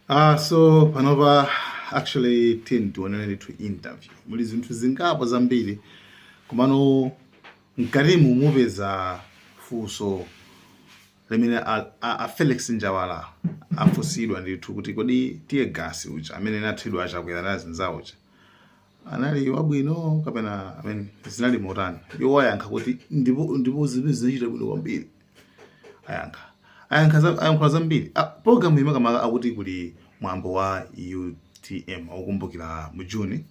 So panopa actually tiyeni tionere ndithu interview. Muli zinthu zingapo zambiri, komano mkatimu mupeza funso limene a Felix Njawala afunsidwa ndithu kuti kodi tear gas uja amene anathidwa aChakwera ndi azinzawo uja anali wabwino kapena amene zinali motani? Iwo ayankha kuti ndipo zimene zinachita bwino kwambiri. Ayankha, ayankhula zambiri. Program imakamaka akuti kuli mwambo wa UTM akukumbukira mu June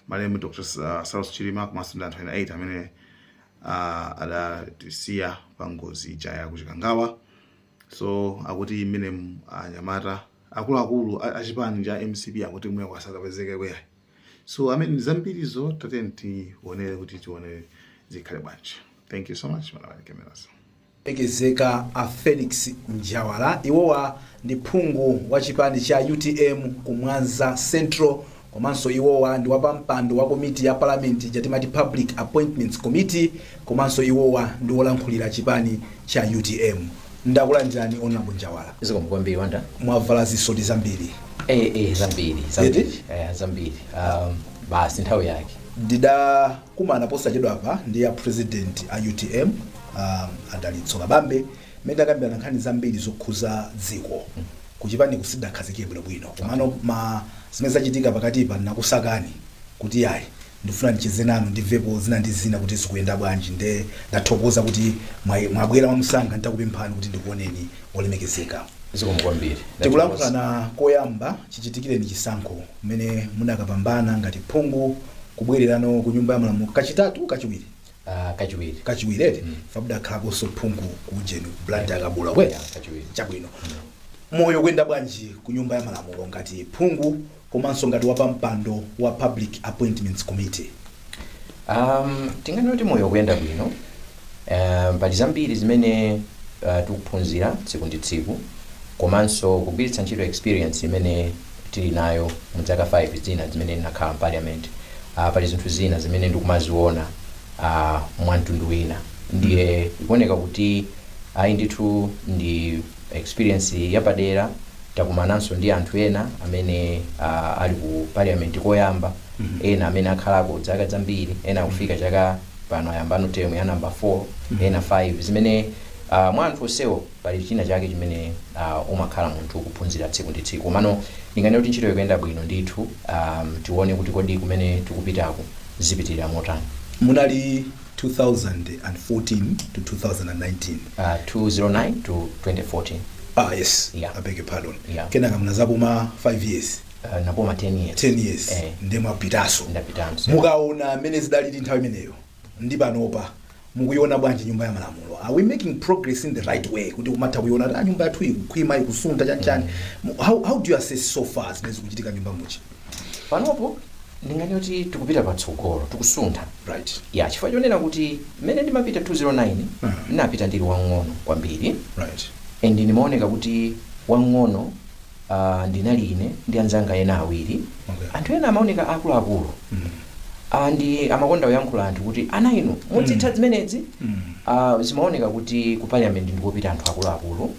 malemu Dr. Saulos Chilima komanso ndi anthu ena 8 amene adatisiya pa ngozi ija ya kuChikangawa. So akuti imene anyamata akuluakulu achipani cha MCP akuti mwe kwasakapezeke kweyayi. So I mean, zambirizo tateni tionere kuti tionere zikhale bwanji. Thank you so much, Malawi Cameras. Lemekezeka a Felix Njawala, iwowa ndi phungu wa chipani cha UTM ku Mwanza Central, komanso iwowa ndi wapampando wa komiti ya Parliament jatimati Public Appointments Committee, komanso iwowa ndi wolankhulira chipani cha UTM. Ndakulandirani, Honorable Njawala. Zikomo kwambiri, Wanda. Mwavala zisoti zambiri. Eh, zambiri zambiri, zambiri. Basi nthawi yake. Ndidakumana posachedwapa ndi ya president a UTM, Adalitso Kabambe, mmene takambirana nkhani zambiri zokhuza dziko. Kuchipani kusidakhazikike bwinobwino, komano ma zimene zachitika pakatipa nakusakani kuti yayi, ndifuna ndicheze nanu, ndimvepo zina ndi zina kuti zikuyenda bwanji. Nde ndathokoza kuti mwabwera mwamsanga nditakupemphani kuti ndikuoneni, olemekezeka. Zikomo kwambiri. Tikulankhulana koyamba chichitikireni chisankho mmene munakapambana ngati phungu, kubwererano ku Nyumba ya Malamulo kachitatu, kachiwiri? Kachiwiri. Kachiwiri eti? Mm. Fabudakhalaponso phungu ku ujeni, Blantyre Kabula kwe? Yeah, kachiwiri. Chabwino. Moyo kuyenda bwanji ku Nyumba ya Malamulo ngati phungu komanso ngati wapampando wa Public Appointments Committee? Tinganene kuti moyo kuyenda bwino. Pali zambiri zimene tikuphunzira tsiku ndi tsiku, komanso kugwiritsa ntchito experience imene tili nayo mu zaka 5 zina zimene ndinakhala m'Parliament. Pali zinthu zina zimene ndikumaziona mwamtundu wina, ndiye ikuoneka kuti ayi ndithu ndi experience yapadera. Takumananso ndi anthu ena amene ali ku Parliament koyamba, ena amene akhalako zaka zambiri, ena akufika chaka pano ayambano term ya number 4, ena 5, zimene mwa anthu onsewo pali china chake chimene umakhala munthu kuphunzira tsiku ndi tsiku. Komano ndinganene kuti ntchito ikuyenda bwino ndithu. Tione kuti kodi kumene tikupitako zipitirira motani. Munali 2014 to 2019? 209 to 2014. Ah, yes. Yeah. I beg your pardon. Yeah. Kenaka munazapuma 5 years? Napuma 10 years. 10 years. Eh. Ndiye mwapitanso. Ndapitanso. Mukaona amene zidalili nthawi imeneyo ndi panopa, mukuiona bwanji Nyumba ya Malamulo? Are we making progress in the right way, kuti kumatha kuiona kuti nyumba yathu ikukhwima, ikusuntha, chanchani? How do you assess so far zimene zikuchitika nyumba muchi? Panopo ndinganene kuti tikupita patsogolo, tikusuntha. Ya, chifukwa chonena kuti mmene ndimapita 209, ndinapita ndili wang'ono kwambiri and ndimaoneka kuti wang'ono ndinali ine ndi anzanga ena awiri. Anthu ena amaoneka akuluakulu and amakonda kuyankhula anthu kuti ana inu mudzitha zimenezi. Zimaoneka kuti ku Parliament ndikopita anthu akuluakulu.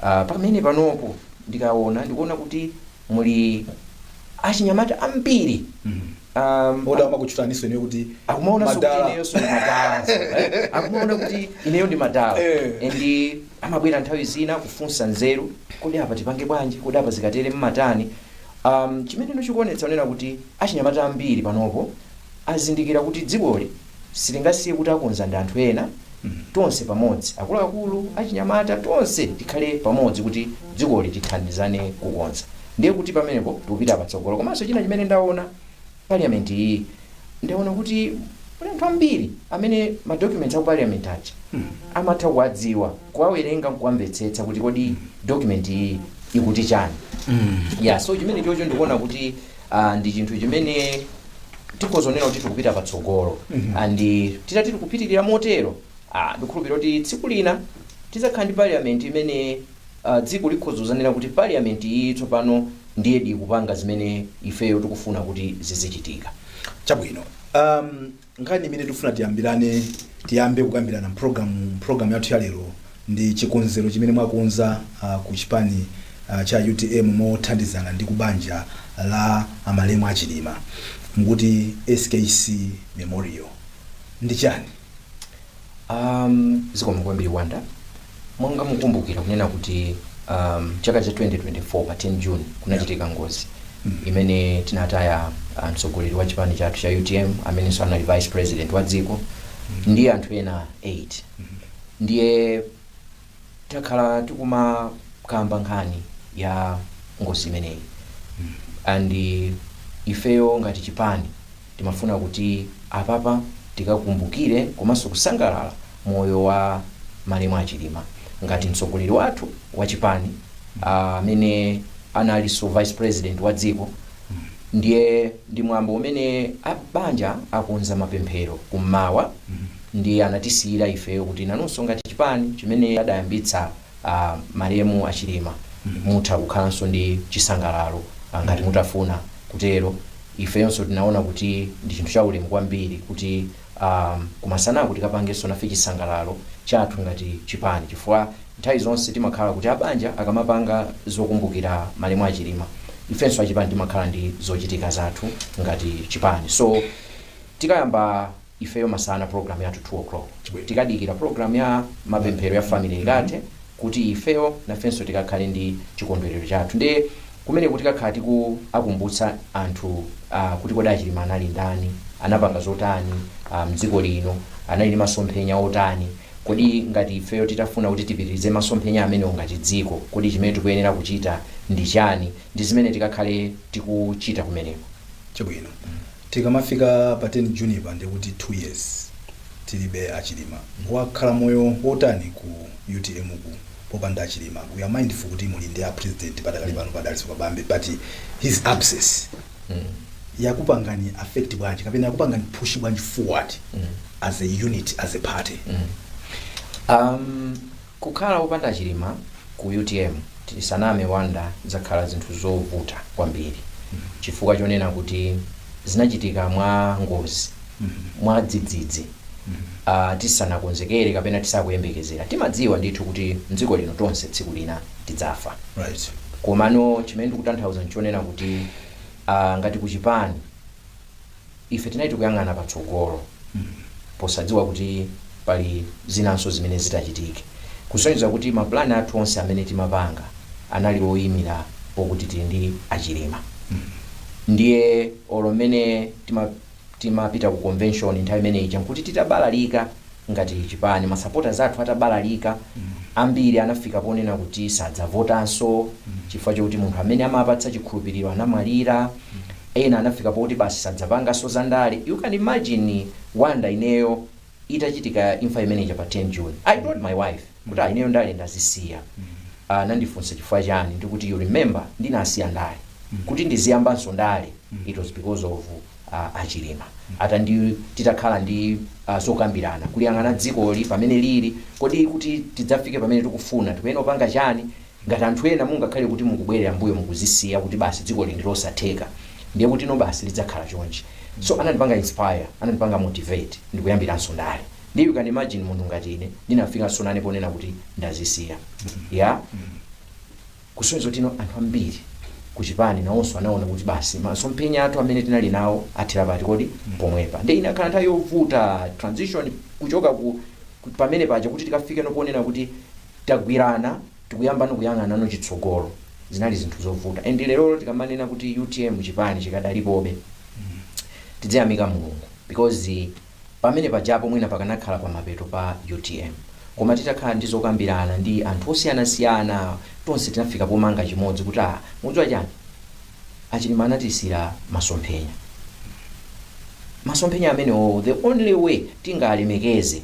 Pamene panopo ndikaona, ndikuona kuti muli achinyamata ambiri. Oda amakutchulaninso ineyo kuti Akumaonanso kuti madala. Ineyonso ndi madalanso, eh? Akumaona kuti ineyo ndi madala. And amabwera nthawi zina kufunsa nzeru, kodi apa tipange bwanji, kodi apa zikatere mmatani? Chimene ndikuonetsa kunena kuti achinyamata ambiri panopo azindikira kuti dzikoli silingasiye kuti akonza ndi anthu ena. Tonse pamodzi, akuluakulu, achinyamata, tonse tikhale pamodzi kuti dzikoli tithandizane kukonza. Ndiye kuti pamenepo tikupita patsogolo. Komanso china chimene ndaona, Parliament iyi, ndaona kuti kuli anthu ambiri amene ma documents aku Parliament aja amatha kuwadziwa, kuwawerenga nkuwamvetsetsa kuti kodi document iyi ikuti chani. Yeah, so chimene chocho ndikuona kuti ndi chinthu chimene tikhozonena kuti tikupita patsogolo. And titati tikupitirira motero, ndikukhulupirira kuti tsiku lina tidzakhala ndi Parliament imene dziko likhozozanena kuti Parliament iyi tsopano ndiye ikupanga zimene ifeyo tikufuna kuti zizichitika. Chabwino. Nkhani imene tikufuna tiyambirane, tiyambe kukambirana program yathu ya lero ndi chikonzero chimene mwakonza ku chipani. Cha UTM mothandizana ndi kubanja la amalemu Achilima, mukuti SKC Memorial ndi chani? Zikomo kwambiri, Wanda. Monga mukumbukira kunena kuti chaka cha 2024 pa 10 June kunachitika ngozi imene tinataya mtsogoleri wa chipani chathu cha UTM, amenenso anali vice president wa dziko, ndi anthu ena 8. Ndiye takhala tikumakamba nkhani ya ngozi imeneyi, and ifeyo ngati chipani timafuna kuti apapa tikakumbukire komanso kusangalala moyo wa malemu Achilima ngati mtsogoleri wathu wa chipani, amene analinso vice president wa dziko. Ndiye ndi mwambo umene abanja akonza mapemphero kummawa, ndiye anatisiyira ifeyo kuti nanunso ngati chipani chimene adayambitsa malemu Achilima mutha kukhalanso ndi chisangalalo ngati mutafuna kutero. Ifeyonso tinaona kuti ndi chinthu chaulemu kwambiri kuti kumasanaku tikapangenso nafe chisangalalo chathu ngati chipani, chifukwa nthawi zonse timakhala kuti abanja akamapanga zokumbukira malemu Achilima, ifenso achipani timakhala ndi zochitika zathu ngati chipani. So tikayamba ifeyo masana program yathu 2 o'clock. Tikadikira program ya mapemphero ya family ikathe kuti ifeyo nafenso tikakhale ndi chikondwerero chathu. Ndiye kumene kuti tikakhala tikuakumbutsa anthu kuti kodi Achilima anali ndani, anapanga zotani mdziko lino, anali ndi masomphenya otani, kodi ngati ifeyo titafuna kuti tipitirize masomphenya amenewo ngati dziko, kodi chimene tikuyenera kuchita ndi chani? Ndi zimene tikakhale tikuchita kumeneko. Chabwino. Tikamafika pa 10 June pa, ndikuti 2 years tilibe Achilima. Wakhala moyo wotani ku UTM ku popanda Achilima? We are mindful kuti muli ndi a president padakali pano, a Dalitso Kabambe, but his absence yakupangani affect bwanji kapena yakupangani push bwanji forward as a unit, as a party? Kukhala wopanda Achilima ku UTM, tisaname Wanda, zakhala zinthu zovuta kwambiri, chifukwa chonena kuti zinachitika mwa ngozi, mwa dzidzidzi, tisanakonzekere kapena tisakuyembekezera. Timadziwa ndithu kuti mdziko lino tonse tsiku lina tidzafa. Komano chimene ndikutanthauza nchonena kuti ngati kuchipani ife tinali tikuyang'ana patsogolo posadziwa kuti pali zinanso zimene zitachitike, kusonyeza kuti mapulani athu onse amene timapanga anali oyimira pokuti tili ndi Achilima. Ndiye olo mmene timapita ku convention nthawi imene ija nkuti titabalalika ngati chipani, masupporters athu atabalalika, ambiri anafika ponena kuti sadzavotanso chifukwa chokuti munthu amene amapatsa chikhulupiriro anamwalira. Ena anafika pokuti basi sadzapanganso zandale. You can imagine, Wanda, ineyo itachitika imfa imeneja pa 10 June, I told my wife kuti, "Ah, ineyo ndale ndazisiya." Anandifunsa chifukwa chani, ndikuti, "You remember ndinasiya ndale kuti ndiziyambanso ndale, it was because of Achilima atandi titakhala ndi zokambirana kuliyang'ana dzikoli pamene lili, kodi kuti tidzafike pamene tikufuna tikuyenera kupanga chani? Ngati anthu ena mungakhale kuti mukubwerera mbuyo, mukuzisiya kuti basi dziko ndi losatheka, ndiye kuti no, basi lidzakhala chonchi." So anandipanga inspire, anandipanga motivate ndikuyambiranso ndale. Ndiye you can imagine munthu ngati ine ndinafikanso nane ponena kuti ndazisiya ya kusonyeza kuti no, anthu ambiri kuchipani nawonso anaona kuti basi masomphenya athu amene tinali nawo athera pati kodi? Pomwepa. Ndi inakhala nthawi yovuta, transition kuchoka ku pamene paja kuti tikafike noponena kuti tagwirana, tikuyamba nokuyang'anano chitsogolo, zinali zinthu zovuta. And lero tikamanena kuti UTM chipani chikadalipobe, tidziyamika Mulungu, because pamene pajapo mwina pakanakhala pamapeto pa UTM. Koma titakhala ndi zokambirana ndi anthu osiyanasiyana, tonse tinafika pomanga chimodzi kuti, ah, mudziwa chani, Achilima anatisiyira masomphenya. Masomphenya amenewo, the only way tingalemekeze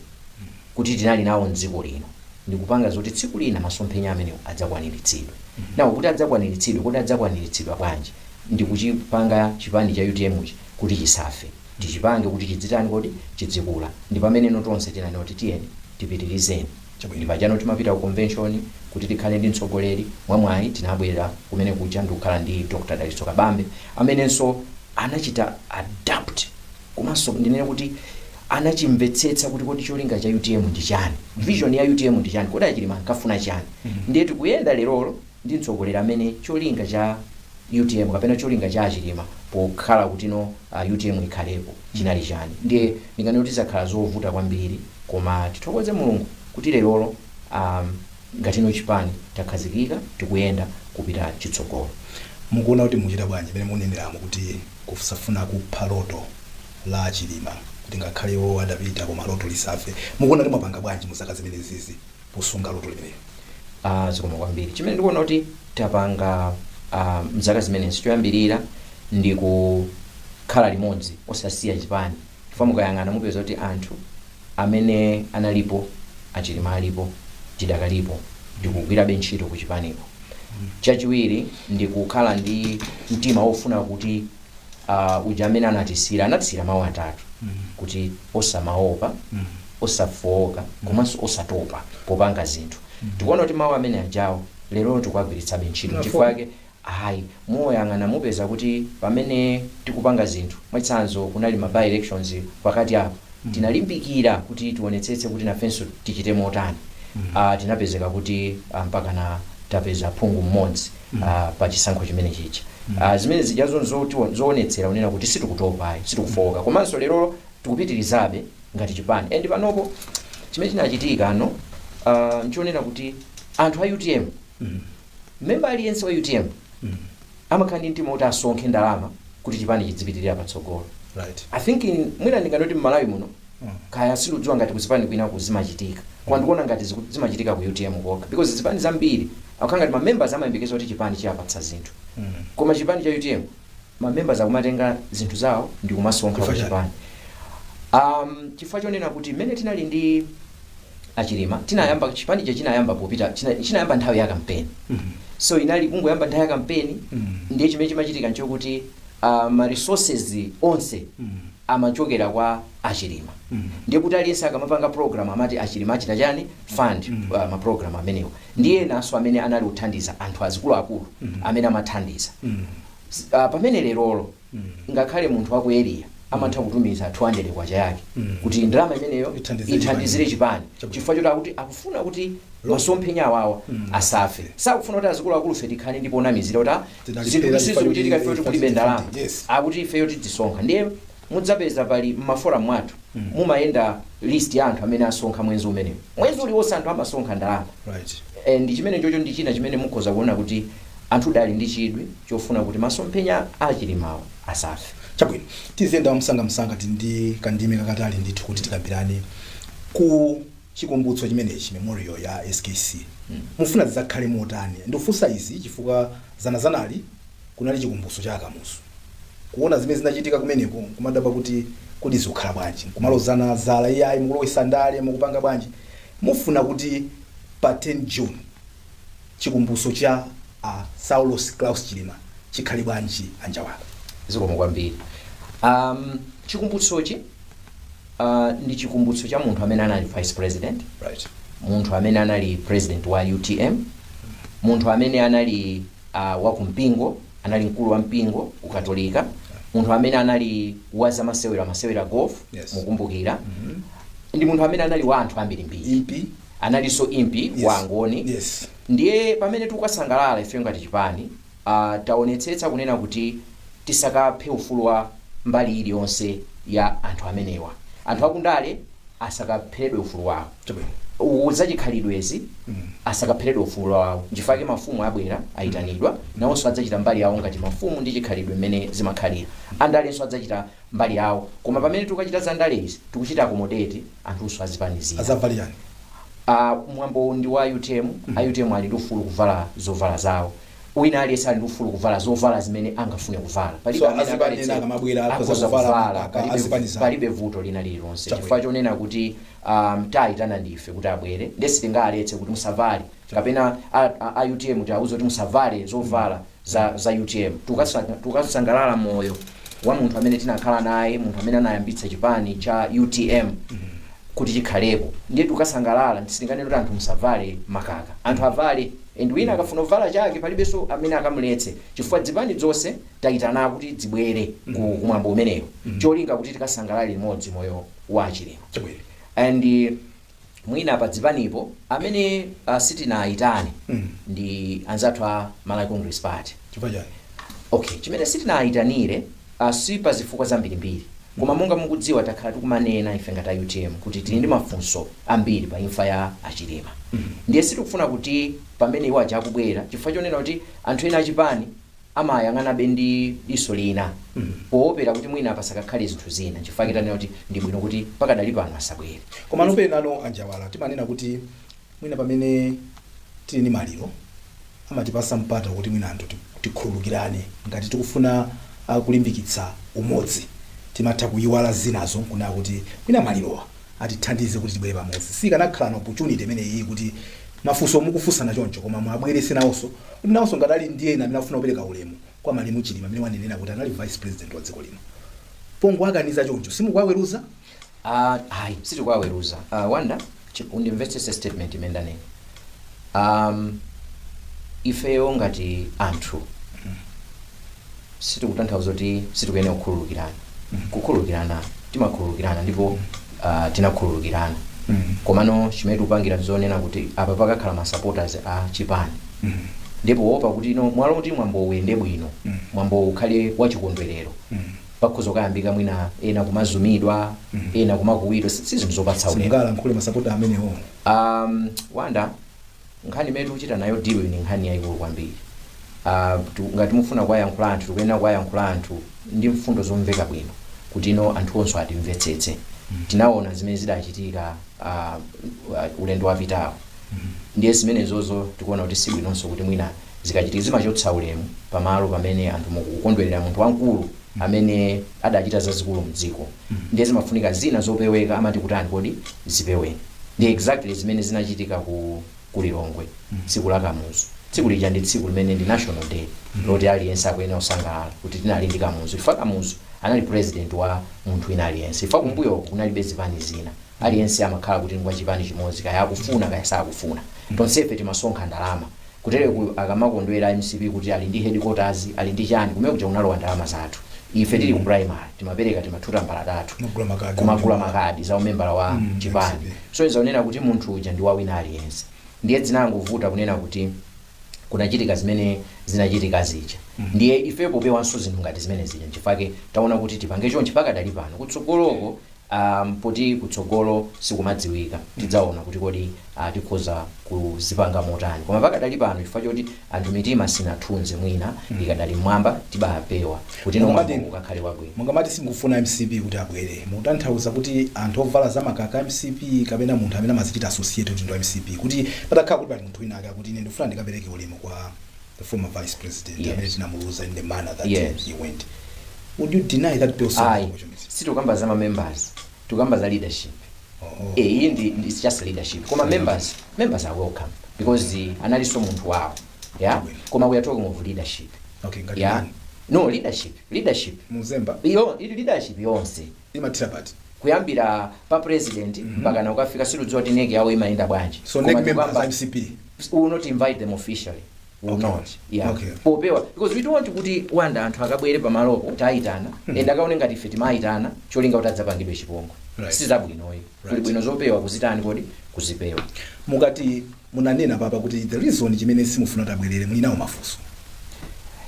kuti tinali nawo mdziko lino ndikupanga zoti tsiku lina masomphenya amenewo adzakwaniritsidwe. Nawo kuti adzakwaniritsidwe, kuti adzakwaniritsidwa bwanji? Ndikuchipanga chipani cha UTM chi kuti chisafe, tichipange kuti chidzitani kodi? Chidzikula. Ndi pamene no tonse tinanena kuti tiyeni tipitirizeni. Ndi pajano timapita ku convention kuti tikhale ndi mtsogoleri. Mwamwayi tinabwera kumene kuja ndikukhala ndi Dr Dalitso Kabambe, amenenso anachita adapt komanso ndinene kuti anachimvetsetsa kuti kodi cholinga cha UTM ndi chani, vision ya UTM ndi chani, kodi Achilima ankafuna chani. Ndiye tikuyenda lerolo. Ndi mtsogoleri amene cholinga cha UTM kapena cholinga cha Achilima pokhala kuti no UTM ikhalepo chinali chani. Ndiye ndinganene kuti zakhala zovuta kwambiri, koma tithokoze Mulungu kuti lerolo ngatino chipani takhazikika, tikuyenda kupita chitsogolo. Mukuona kuti muchita bwanji pamene muneneramo kuti kusafuna kupha loto la Chilima, kuti ngakhale iwo adapita koma loto lisafe? Mukuona kuti mwapanga bwanji mu zaka zimene zizi posunga loto limeneli? Zikomo kwambiri. Chimene ndikuona kuti tapanga mzaka zimenezi, choyambirira ndi kukhala limodzi, osasiya chipani, chifukwa mukayang'ana mupeza kuti anthu amene analipo Achilima alipo, tidakalipo, ndikugwirabe ntchito ku chipaniko. Chachiwiri ndi kukhala ndi mtima wofuna kuti uja amene anatisiyira mawu atatu kuti osamaopa, osafowoka komanso osatopa popanga zinthu. Tikuona kuti mawu amene ajawo lero tikuagwiritsabe ntchito. Chifukwa chake ayi, moyang'ana mupeza kuti pamene tikupanga zinthu, mwachitsanzo kunali ma by elections pakati apo, tinalimbikira kuti tionetsetse kuti nafenso tichite motani. Tinapezeka kuti mpaka na tapeza phungu mmodzi pa chisankho chimene chicha. Zimene zijazo zoonetsera kunena kuti sitikutopa ayi, sitikufowoka, komanso lero tikupitirizabe ngati chipani. And panopo chimene chinachitika ano nchionera kuti anthu a UTM, memba aliyense wa UTM amakhala ndi mtima kuti asonkhe ndalama kuti chipani chidzipitirira patsogolo. I think mwina ndinganoti mmalawi muno, kaya sindidziwa ngati kuzipani kwina kuzimachitika, koma ndikuona ngati zimachitika ku UTM kokha, because zipani zambiri akukhala ngati mamembers amayembekeza kuti chipani chiyapatsa zinthu, koma chipani cha UTM mamembers akumatenga zinthu zawo ndi kumasonkha ku Chifukwa chani? chipani, chifukwa chonena kuti mmene tinali ndi Achilima, tinayamba chipani cha chinayamba popita chinayamba nthawi ya kampeni. So inali kungoyamba nthawi ya kampeni. Ndiye chimene chimachitika nchokuti ma resources onse amachokera kwa Achilima. Ndiye kuti aliyense akamapanga program amati Achilima achita chani? Fund ma program amenewo. Ndiye enanso amene anali kuthandiza, anthu azikuluakulu amene amathandiza. Pamene lerolo ngakhale munthu waku area amatha kutumiza 200 kwacha yake kuti ndalama imeneyo ithandizire ithandizire chipani, Chabwino. chifukwa choti akuti akufuna kuti masomphenya awawa asafe. Sakufuna kuti azikuluakulu fe tikhale ndipo onamizira kuti Tinalipera zinthu sizikuchitika, chifukwa ife kuti kulibe ndalama. Akuti ifeyo tidzisonkha. Ndiye mudzapeza pali mmaforum mwathu mumayenda list ya anthu amene asonkha mwezi umenewo. Mwezi uliwonse anthu amasonkha ndalama. Ndi chimene chocho ndi china chimene mukhoza kuona kuti anthu dali ndi chidwi chofuna kuti masomphenya Achilimawo asafe. Chabwino, tiziyenda msangamsanga, tili ndi kandime kakatali ndithu kuti tikambirane ku chikumbutso chimenechi, memorial ya SKC. Mufuna zidzakhale motani? Ndikufunsa izi chifukwa zanazanali kunali chikumbutso cha Akamuzu. Kuona zimene zinachitika kumeneko nkumadabwa kuti kodi zikukhala bwanji, nkumalozana zala, iyayi, mukulowesa ndale, mukupanga bwanji? Mufuna kuti pa 10 June chikumbutso cha a Saulos Klaus Chilima chikhale bwanji, Anjawala? Zikomo kwambiri. Chikumbutsochi ndi chikumbutso cha munthu amene anali vice president, munthu amene anali president wa UTM, munthu amene anali wakumpingo, anali mkulu wa mpingo ukatolika, munthu amene anali wa zamasewero, amasewera golf, mukumbukira, ndi munthu amene anali wa anthu ambirimbiri. Impi. Analinso impi wa Angoni. Ndiye pamene tikukasangalala ife ngati chipani, taonetsetsa kunena kuti tisakaphe ufulu wa mbali iliyonse ya anthu amenewa. Anthu akundale asakapheredwe ufulu wawo, zachikhalidwezi asakapheredwe ufulu wawo. Nchifukwa mafumu abwera, ayitanidwa, nawonso adzachita mbali yawo ngati mafumu ndi chikhalidwe mmene zimakhalira. Andalenso adzachita mbali yawo, koma pamene tikukachita za ndale izi, tikuchita accommodate anthunso azipanizira. Azavala yani? Mwambo ndi wa UTM. A UTM ali ndi ufulu kuvala zovala zawo. Wina aliyense ali ndi ufulu kuvala zovala zimene angafune kuvala. Palibe So amene azipani akaletse- ena akamabwera akhoza akhoza kuvala kuvala. Azipani zawo. Palibe vuto lina lililonse, Chabwino. chifukwa chonena kuti tayitana ndife kuti abwere, ndiye sitingaletse kuti musavale, kapena a UTM tiawuze kuti musavale zovala za UTM. Tukasangalala moyo wa munthu amene tinakhala naye, munthu amene anayambitsa chipani cha UTM kuti chikhalepo. Ndiye tukasangalala, sitinganene kuti anthu musavale makaka. Anthu avale, and wina akafuna kuvala chake palibenso amene akamuletse, chifukwa zipani zonse tayitana kuti zibwere kumwambo umenewo, cholinga kuti tikasangalale limodzi moyo wa Achilima. Chabwino. And Mwina padzipanipo amene sitinayitane ndi anzathu a Malawi Congress Party. Chifukwa chani? Okay, chimene sitinayitanire si pa zifukwa zambirimbiri, koma monga mukudziwa, takhala tikumanena ife ngati a UTM kuti tili ndi mafunso ambiri pa imfa ya Achilima. Ndiye sitikufuna kuti pamene iwo aja akubwera, chifukwa chonena kuti anthu ena achipani amayang'anabe ndi diso lina poopera kuti mwina pasakakhale zinthu zina, chifukwa tanena kuti ndi bwino kuti pakadali pano asabwere. Koma nopenano Anjawala, timanena kuti mwina pamene tili ndi maliro amatipasa mpata kuti mwina anthu tikhululukirane. Ngati tikufuna kulimbikitsa umodzi, timatha kuyiwala zinazo nkunena kuti mwina malirowa atithandize kuti tibwere pamodzi. Sikanakhala na opportunity imene iyi kuti mafunso mukufunsana choncho, koma mwabwerese nawonso kuti nawonso ngati ali ndi ena amene akufuna kupereka ulemu kwa malemu Chilima, amene wanenera kuti anali vice president wa dziko lino? Pongoakaniza choncho, simukuwaweruza? Ayi, sitikuwaweruza. Wanda, undimvetsese statement imene ndanena. Ifeyo ngati anthu sitikutanthauza kuti sitikuyenera kukhululukirana. Kukhululukirana timakhululukirana, ndipo tinakhululukirana. Komano chimene tikupangira nzonena kuti apa pakakhala ma supporters a chipani, ndipo wopa kuti ino mwalo kuti mwambo uyende bwino, mwambo ukhale wachikondwerero, pakhoza kukayambika mwina ena kumazumidwa, ena kumakuwidwa. Si zinthu zopatsa ulemu. Simungalankhule masapota amenewo? Wanda, nkhani imene tikuchita nayo deal ni nkhani yayikulu kwambiri. Ngati mufuna kuwayankhula anthu, tikuyenera kuwayankhula anthu ndi mfundo zomveka bwino kuti ino anthu onso atimvetsetse. Tinaona zimene zidachitika ulendo wapitawo. Ndiye zimenezozo tikuona kuti sibwinonso kuti mwina zikachitika zimachotsa ulemu pamalo pamene anthu mukukondwerera munthu wamkulu amene adachita zazikulu mdziko. Ndiye zimafunika zina zopeweka, amati kutani kodi, zipeweni. Ndi exactly zimene zinachitika ku Lilongwe tsiku la Kamuzu. Tsiku lija ndi tsiku limene ndi national day loti aliyense akuyenera kusangalala kuti tinali ndi Kamuzu. Ifa Kamuzu anali president wa munthu wina aliyense. Ifa kumbuyoko kunalibe zipani zina, aliyense amakhala kuti ngwa chipani chimodzi, kaya akufuna kaya sakufuna, tonsefe timasonkha ndalama. Kutereku akamakondwera MCP kuti ali ndi headquarters, ali ndi chani, kumene kuja kunalowa ndalama zathu. Ife tili ku primary timapereka, timathuta mbala tathu kumagula makadi, kumagula makadi za umembala wa chipani. MCP. So izaonena kuti munthu uja ndi wa wina aliyense. Ndiye zinangovuta kunena kuti kunachitika zimene zinachitika zija. Ndiye ife popewanso zinthu ngati zimene zija, nchifukwa taona kuti tipange chonchi pakadali pano. Kutsogoloko, poti kutsogolo sikumadziwika, tidzaona kuti kodi tikhoza kuzipanga motani. Koma pakadali pano, chifukwa choti anthu mitima sinathunze, mwina ikadali mmwamba, tibapewa kuti no mwambo ukakhale wabwino. Mungamati simukufuna MCP kuti abwere, mukutanthauza kuti anthu ovala zamakaka MCP, kapena munthu amene amazichita associate kuti ndi wa MCP? Kuti patakhala kuti pali munthu wina ake akuti ine ndikufuna ndikapereke ulemu kwa the former vice president amene tinamuluza in the manner that he went, would you deny that person Ayi, opportunity? sitikukamba za ma members, tikukamba za leadership. Oh. Eh, iyi ndi it's just leadership, koma members are welcome because analinso munthu wawo, yeah. Chabwino. Koma we are talking of leadership. Okay, ngati Yeah. ndani? No, leadership. Muzemba? Iyo ili leadership yonse. Imathira pati? Kuyambira pa president mpaka na ukafika, situdziwa kuti NEC yawo imayenda bwanji. So Koma NEC members tikuyamba- MCP? We will not invite them officially. We will not, yeah. Popewa, because we don't want kuti, Wanda, anthu akabwere pamalopo tayitana and akaone ngati ife timayitana cholinga kuti adzapangidwe chipongwe. Sizabwinoyi. Kuli bwino zopewa kuzitani kodi, kuzipewa. Mukati munanena papa kuti the reason chimene simufuna kuti abwerere, muli nawo mafunso.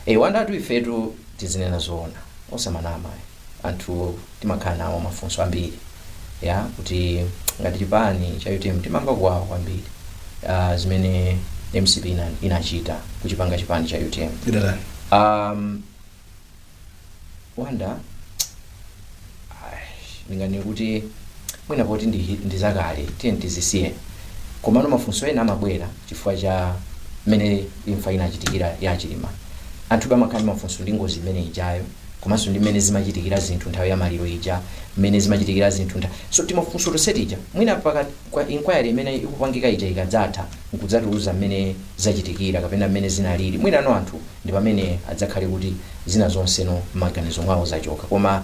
Eh, Wandatu, ifetu tizinena zoona, osamanama. Anthu timakhala nawo mafunso ambiri ya kuti ngati chipani cha UTM timamva kuwawa kwambiri zimene MCP inachita kuchipanga chipani cha UTM. Idatani? Wanda, ndingani kuti mwina poti ndi zakale, tiye tizisiye. Komano mafunso ena amabwera chifukwa cha mmene imfa inachitikira ya Chilima. Anthu amakhala ndi mafunso ndi ngozi imene ijayo, komanso ndi mmene zimachitikira zinthu nthawi ya maliro ija, mmene zimachitikira zinthu so timafunso tonse mwina paka kwa inquiry imene ikupangika ija ikadzatha nkudzatiuza mmene zachitikira kapena mmene zinalili, mwina no anthu ndi pamene adzakhale kuti zina zonseno m'maganizo mwawo zachoka. Koma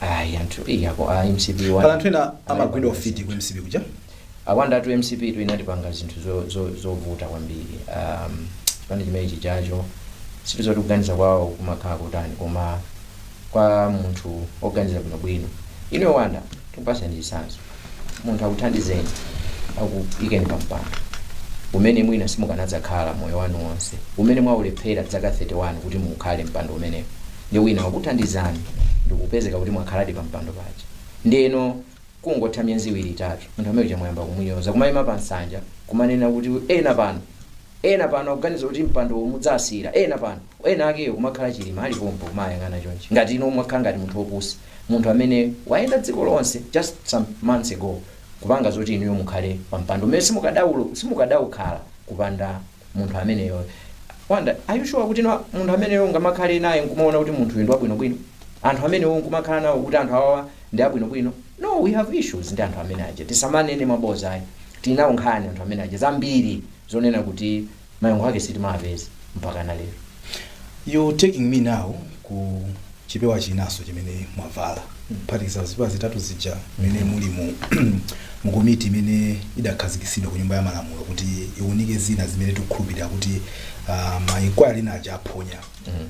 ayi, anthu iyako a MCP Pala anthu ena amagwidwa ufiti ku MCP kuja. Awanda atu, MCP tu inatipanga zinthu zovuta kwambiri. Chipani chimene chijacho situzoti kuganiza kwawo kumakhala kutani, koma kwa munthu oganiza bwinobwino, ino Wanda, tikupasani chitsanzo, munthu akuthandizeni Akuyikeni pa mpando umene mwina simukanadzakhala moyo wanu wonse, umene mwaulephera zaka 31 kuti mukhale mpando umenewo, ndi wina wakuthandizani ndikupezeka kuti mwakhaladi pa mpando paja. Ndeno kungotha miyezi 2, 3, munthu amene uja mwayamba kumunyoza, kumayima pa nsanja kumanena kuti ena pano akuganiza kuti mpando mudzasira ena pano, ena akeyo kumakhala Chilima alipompo kumayang'ana chonchi ngati ino mwakhala ngati munthu wopusa, munthu amene wayenda dziko lonse just some months ago kupanga zoti inuyo mukhale pa mpando umene simukadaukhala kupanda munthu ameneyo. Wanda, are you sure kuti no munthu ameneyo ungamakhale naye nkumaona kuti munthu uyu ndi wabwinobwino? Anthu amenewo nkumakhala nawo kuti anthu awawa ndi abwinobwino? No, we have issues ndi anthu amene aja. Tisamanene maboza ayi, tinawo nkhani anthu amene aja zambiri zonena kuti mayankho ake sitimapeza mpaka na lero. You taking me now ku chipewa chinaso chimene mwavala, kuphatikiza zipewa zitatu zija imene muli mu komiti imene idakhazikitsidwa ku Nyumba ya Malamulo kuti iwunike zina zimene tikukhulupirira kuti ma inquiry ina aja aphonya.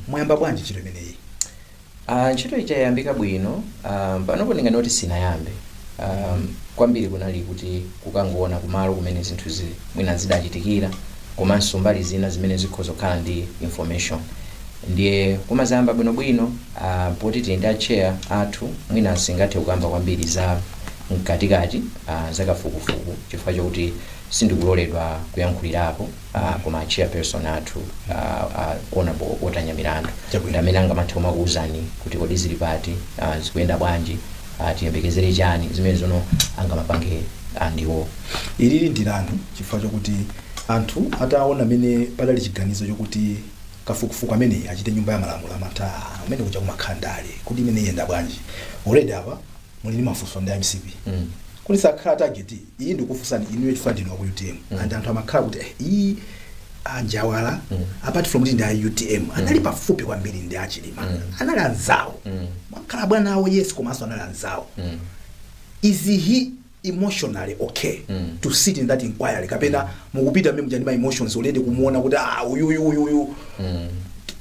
Mwayamba bwanji ntchito imeneyi? Ntchito ija yayambika bwino. Panopo ndinganoti sinayambe. Kwambiri kunali kuti kukangoona kumalo kumene zinthu mwina zidachitikira, komanso mbali zina zimene zikhoza kukhala ndi information. Ndiye kumazayamba bwinobwino. Poti tili ndi achair athu, mwina singathe kukamba kwambiri za mkatikati za kafukufuku chifukwa chokuti sindikuloledwa kuyankhulirapo, koma chairperson athu, Honorable Otanyamirandu, ndi amene angamathe kumakuwuzani kuti kodi zili pati, zikuyenda bwanji, tiyembekezere chani, zimene zono angamapange ndiwo. Ilili ndi lanu chifukwa chokuti anthu ataona amene padali chiganizo chokuti kafukufuku ameneyi achite Nyumba ya Malamulo amati, "Ah, amene kuja kumakhala ndale, kuti imene iyenda bwanji?" Already apa muli ndi mafunso ndi MCP kuti sakhala target iyi. Ndikufunsani inuyo chifukwa ndinu wa ku UTM and anthu amakhala kuti iyi anjawala, apart from kuti ndi a UTM, anali pafupi kwambiri ndi aChilima, anali anzawo, mwakhala bwana awo, yes, komanso anali anzawo. Is he emotionally okay to sit in that inquiry, kapena mukupita mmene muja ndi ma emotions already kumuona kuti, ah, uyu uyu uyu uyu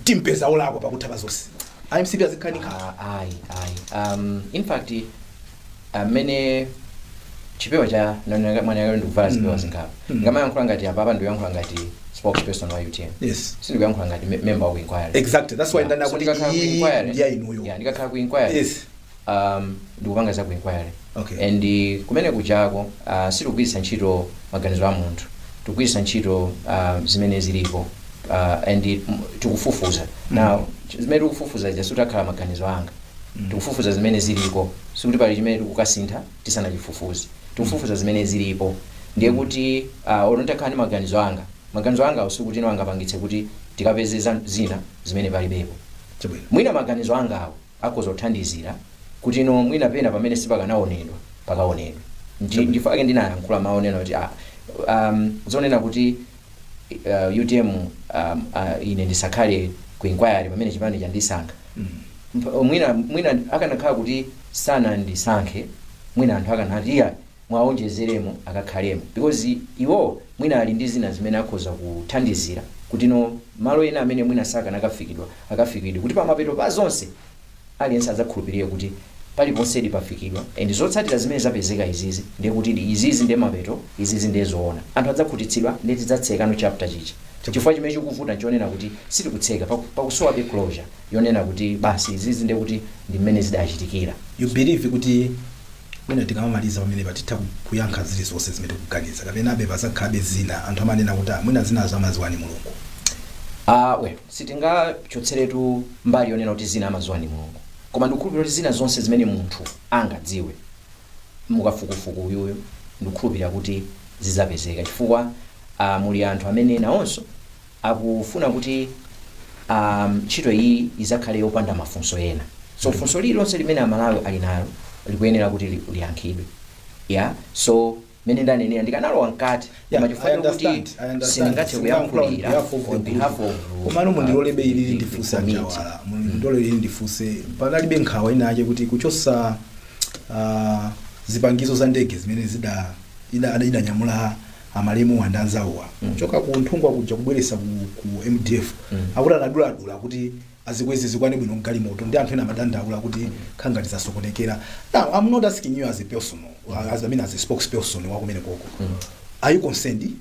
timpeza olakwa pakutha pa zonse, MCP azikhala ndi? Ah, ayi ayi, in fact amene chipewa cha mwana ndikuvala zipewa zingapo, ngamayankhula ngati apapa ndikuyankhula ngati spokesperson wa UTM, sindikuyankhula ngati member wa inquiry. Exactly, that's why ndana So kuti ndikakhala ku iyi inquiry, ndi ya inuyo. Yeah, ndikakhala ku inquiry, ndikupanga za ku inquiry. And kumene kuchako sitikugwiritsa ntchito maganizo a munthu, tikugwiritsa ntchito zimene zilipo and tikufufuza. Now zimene tikufufuza ija sitakhala maganizo anga, tikufufuza zimene ziliko. Sikuti pali chimene tikukasintha tisanachifufuze, tikufufuza zimene zilipo. Ndiye kuti olo nditakhala ndi maganizo anga, maganizo anga sikuti ino angapangitse kuti tikapeze zina zimene palibepo. Mwina maganizo angawo akhoza kuthandizira kuti ino mwina pena pamene sipakanaonedwa pakaonedwa. Ndifake ndinayankhula maonena kuti zonena kuti UTM ine ndisakhale ku inquiry pamene chipani chandisankha. Mwina akanakhala kuti sanandisankhe, mwina anthu akanati, "Iya, mwaonjezeremo akakhalemo," because iwo mwina ali ndi zina zimene akhoza kuthandizira kuti no malo ena amene mwina sakanakafikidwa akafikidwe, kuti pamapeto pa zonse aliyense adzakhulupirire kuti paliponsedi pafikidwa and zotsatira zimene zapezeka izizi, ndiye kuti izizi ndiye mapeto, izizi ndiye zoona, anthu adzakhutitsidwa, ndiye tidzatsekano chapter chicha. Chifukwa chimene chikuvuta nchonena kuti sitikutseka, pakusowabe closure yonena kuti basi, izizi ndiye kuti ndi mmene zidachitikira. You believe kuti mwina tikamamaliza pamene patitha kuyankha zilizonse zimene tikuganiza, kapenabe pazakhalabe zina anthu amanena kuti, "Ah, mwina zinazo amaziwa ni Mulungu"? Well, sitingachotseretu mbali yonena kuti zina amaziwa ni Mulungu, koma ndikukhulupirira kuti zina zonse zimene munthu angadziwe mukafukufuku uyuyu, ndikukhulupirira kuti zizapezeka, chifukwa muli anthu amene nawonso akufuna kuti ntchito iyi izakhale yopanda mafunso ena. So funso lililonse limene Amalawi ali nalo likuyenera kuti liyankhidwe. Yeah, so mene ndanenera, ndikanalowa mkati, koma chifukwa I chokuti understand, I understand. sindingathe Sindingayankhula kuyankhulira on behalf of the on behalf group. of Komano mundilolebe ilili the ndifunse committee. Anjawala, mundilole ilili ndifunse. Panalibe nkhawa inache kuti kuchosa zipangizo za ndege zimene zida idanyamula Amalemu ndi anzawowa kuchoka ku Nthungwa kuja kubweresa ku MDF, akuti anaduladula kuti azikweze zikwane bwino mgalimoto, ndi anthu ena amadandaula kuti khangati zasokonekera. Now I'm not asking you as a person, as, I mean, as a spokesperson wakumene koko, are you concerned?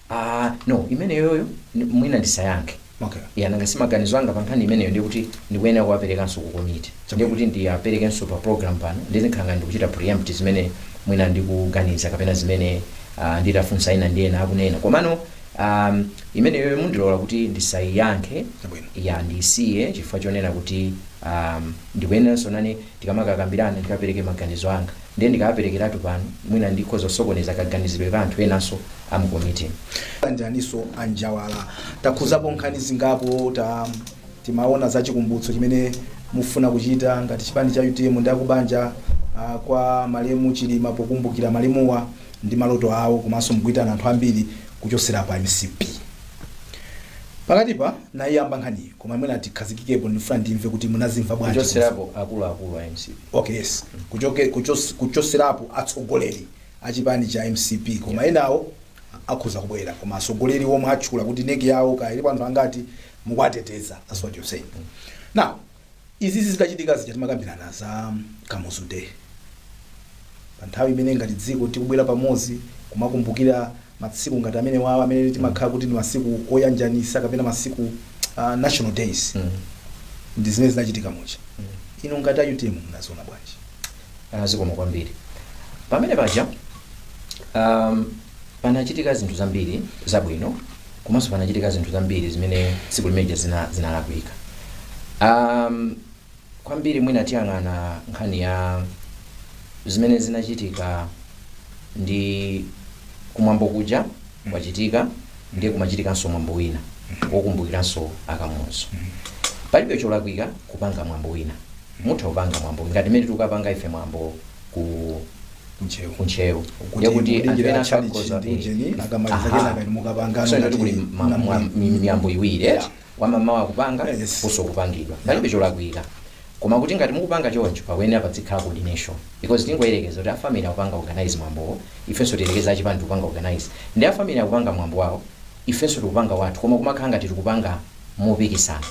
Ah, no, imeneyoyo mwina ndisayankhe. Okay. Ya, nanga si maganizo anga pa nkhani imeneyo ndiye kuti ndikuyenera kuwaperekanso ku komiti. Ndiye kuti ndiyaperekenso pa program pano, ndizikhala ndikuchita preempt zimene mwina ndikuganiza kapena zimene nditafunsa ina ndi ena akunena. Komano imeneyoyo mundilola kuti ndisayiyankhe. Chabwino. Ya, ndisiye chifukwa chonena kuti ndikuyeneranso nane tikamakakambirana ndikapereke maganizo anga. Ndiye ndikawaperekeratu pano, mwina ndikhoza kusokoneza kaganizidwe ka anthu enanso amukomiti. Anjaniso anjawala, takhuzapo nkhani zingapo. Ta timaona za chikumbutso chimene mufuna kuchita ngati chipani cha UTM ndi akubanja kwa malemu Chilima pokumbukira malemuwa ndi maloto awo, komanso mkuitana anthu ambiri kuchosera pa MCP. Pakatipa nayiyamba nkhaniyi, koma mwina tikhazikikepo. Ndifuna ndimve kuti munazimva bwanji. Kuchoserapo akuluakulu a MCP. Okay, yes, kuchoserapo atsogoleri achipani cha MCP, koma enawo akhoza kubwera, koma atsogoleri omwe atchula kuti NEC yawo kaya ilipo anthu angati, mukuwateteza. That's what you're saying. Now izi zitachitika zija timakambirana za Kamuzu Day, pa nthawi imene ngati dziko tikubwera pamodzi kumakumbukira masiku ngati amene wawa, amene timakhala kuti ndi masiku oyanjanisa kapena masiku national days, ndi zimene zinachitika muja, inu ngati a UTM munaziona bwanji? Zikomo kwambiri. Pamene paja panachitika zinthu zambiri zabwino, komanso panachitika zinthu zambiri zimene tsiku limeneja zinalakwika kwambiri. Mwina tiyang'ana nkhani ya zimene zinachitika ndi kumwambo kuja kwachitika, ndiye kumachitikanso mwambo wina wokumbukiranso aKamuzu. Palibe cholakwika kupanga mwambo wina, mutha kupanga mwambo ngati mmene tikukapanga ife mwambo ku Ntcheu. Kuntcheu. Kuti Yakuti anthu mudikira ena tchalichi akhoza ndi ujeni, akamaliza kenaka inu mukapangano. So ngati kuli miyambo iwiri, wamamawa kupanga, kuso kupangidwa, palibe cholakwika. Koma kuti ngati mukupanga choncho, pakuyenera pazikhala coordination, because tingoyerekeza kuti afamily akupanga organize mwambowo, ifenso tiyerekeza achipani tikupanga organize, ndi afamily akupanga mwambo wawo, ifenso tikupanga wathu, koma kumakhala ngati tikupanga mopikisana,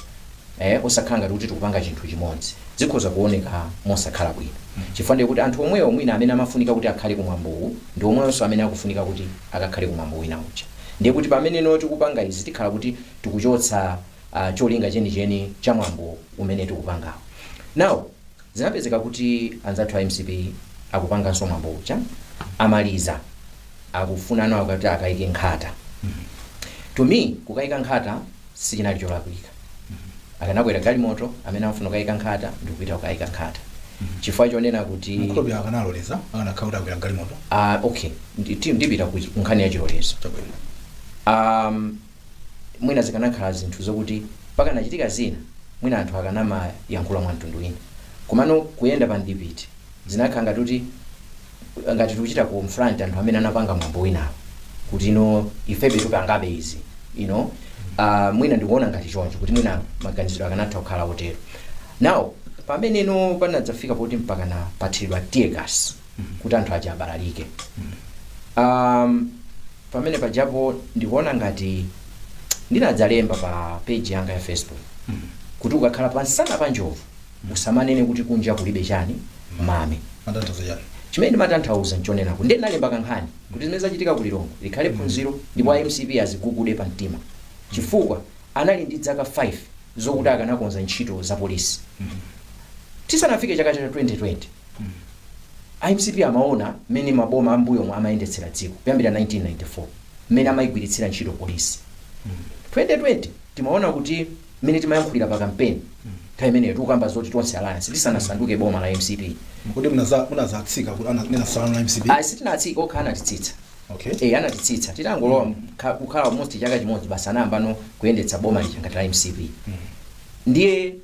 osakhala ngati kuti tikupanga chinthu chimodzi, zikhoza kuoneka mosakhala bwino, chifukwa ndiye kuti anthu omwewo mwina amene amafunika kuti akhale kumwambowu ndi omwewonso amene akufunika kuti akakhale kumwambo wina uja. Ndiye kuti pamene no tikupanga izi, tikhala kuti tikuchotsa cholinga chenicheni cha mwambo umene tikupangawo. Now zinapezeka kuti anzathu a MCP akupanganso mwambo uja, amaliza, akufunano akuti akayike nkhata. To me, kukayika nkhata sichinali cholakwika. Akanakwera galimoto amene amafuna kukayika nkhata ndikupita kukayika nkhata, chifukwa chonena kuti Mkhulupi akanaloleza akanakhala kuti akwera galimoto? Okay, ndipita ku nkhani ya chilolezo. Chabwino. Mwina zikanakhala zinthu zokuti pakanachitika zina, mwina anthu akanamayankhula mwa mtundu wina. Komano kuyenda pa mdipiti zinakhala ngati kuti ngati tikuchita confront anthu amene anapanga mwambo winawo kuti ino ifebe tipangabe izi. Mwina ndikuona ngati choncho, kuti mwina maganizidwe akanatha kukhala otero. Now pamene ino panadzafika poti mpaka na pathiridwa tear gas kuti anthu aja abalalike, pamene pajapo ndikuona ngati ndinadzalemba pa page yanga ya Facebook kuti ukakhala pansana pa njovu usamanene kuti kunja kulibe chani, mame. Matanthauzo chani? Chimene ndimatanthauza nchonena kuti ndiye ndinalemba kankhani kuti zimene zachitika ku Lilongwe likhale phunziro, ndipo a MCP azigugude pa mtima, chifukwa anali ndi zaka 5 zokuti akanakonza ntchito za polisi. Tisanafike chaka cha 2020, MCP amaona mmene maboma ambuyo amayendetsera dziko kuyambira 1994, mmene amayigwiritsira ntchito polisi. 2020 timaona kuti mmene timayankhulira pa kampeni nthawi imeneyo, tikukamba zoti Tonse Alliance lisanasanduke boma la MCP. Kuti munazatsika kuti anena na MCP? Ah, sitinatsika, okha anatitsitsa. Okay. Anatitsitsa titangolowa kukhala almost chaka chimodzi basi, anayambano kuyendetsa boma lija ngati la MCP. Ndiye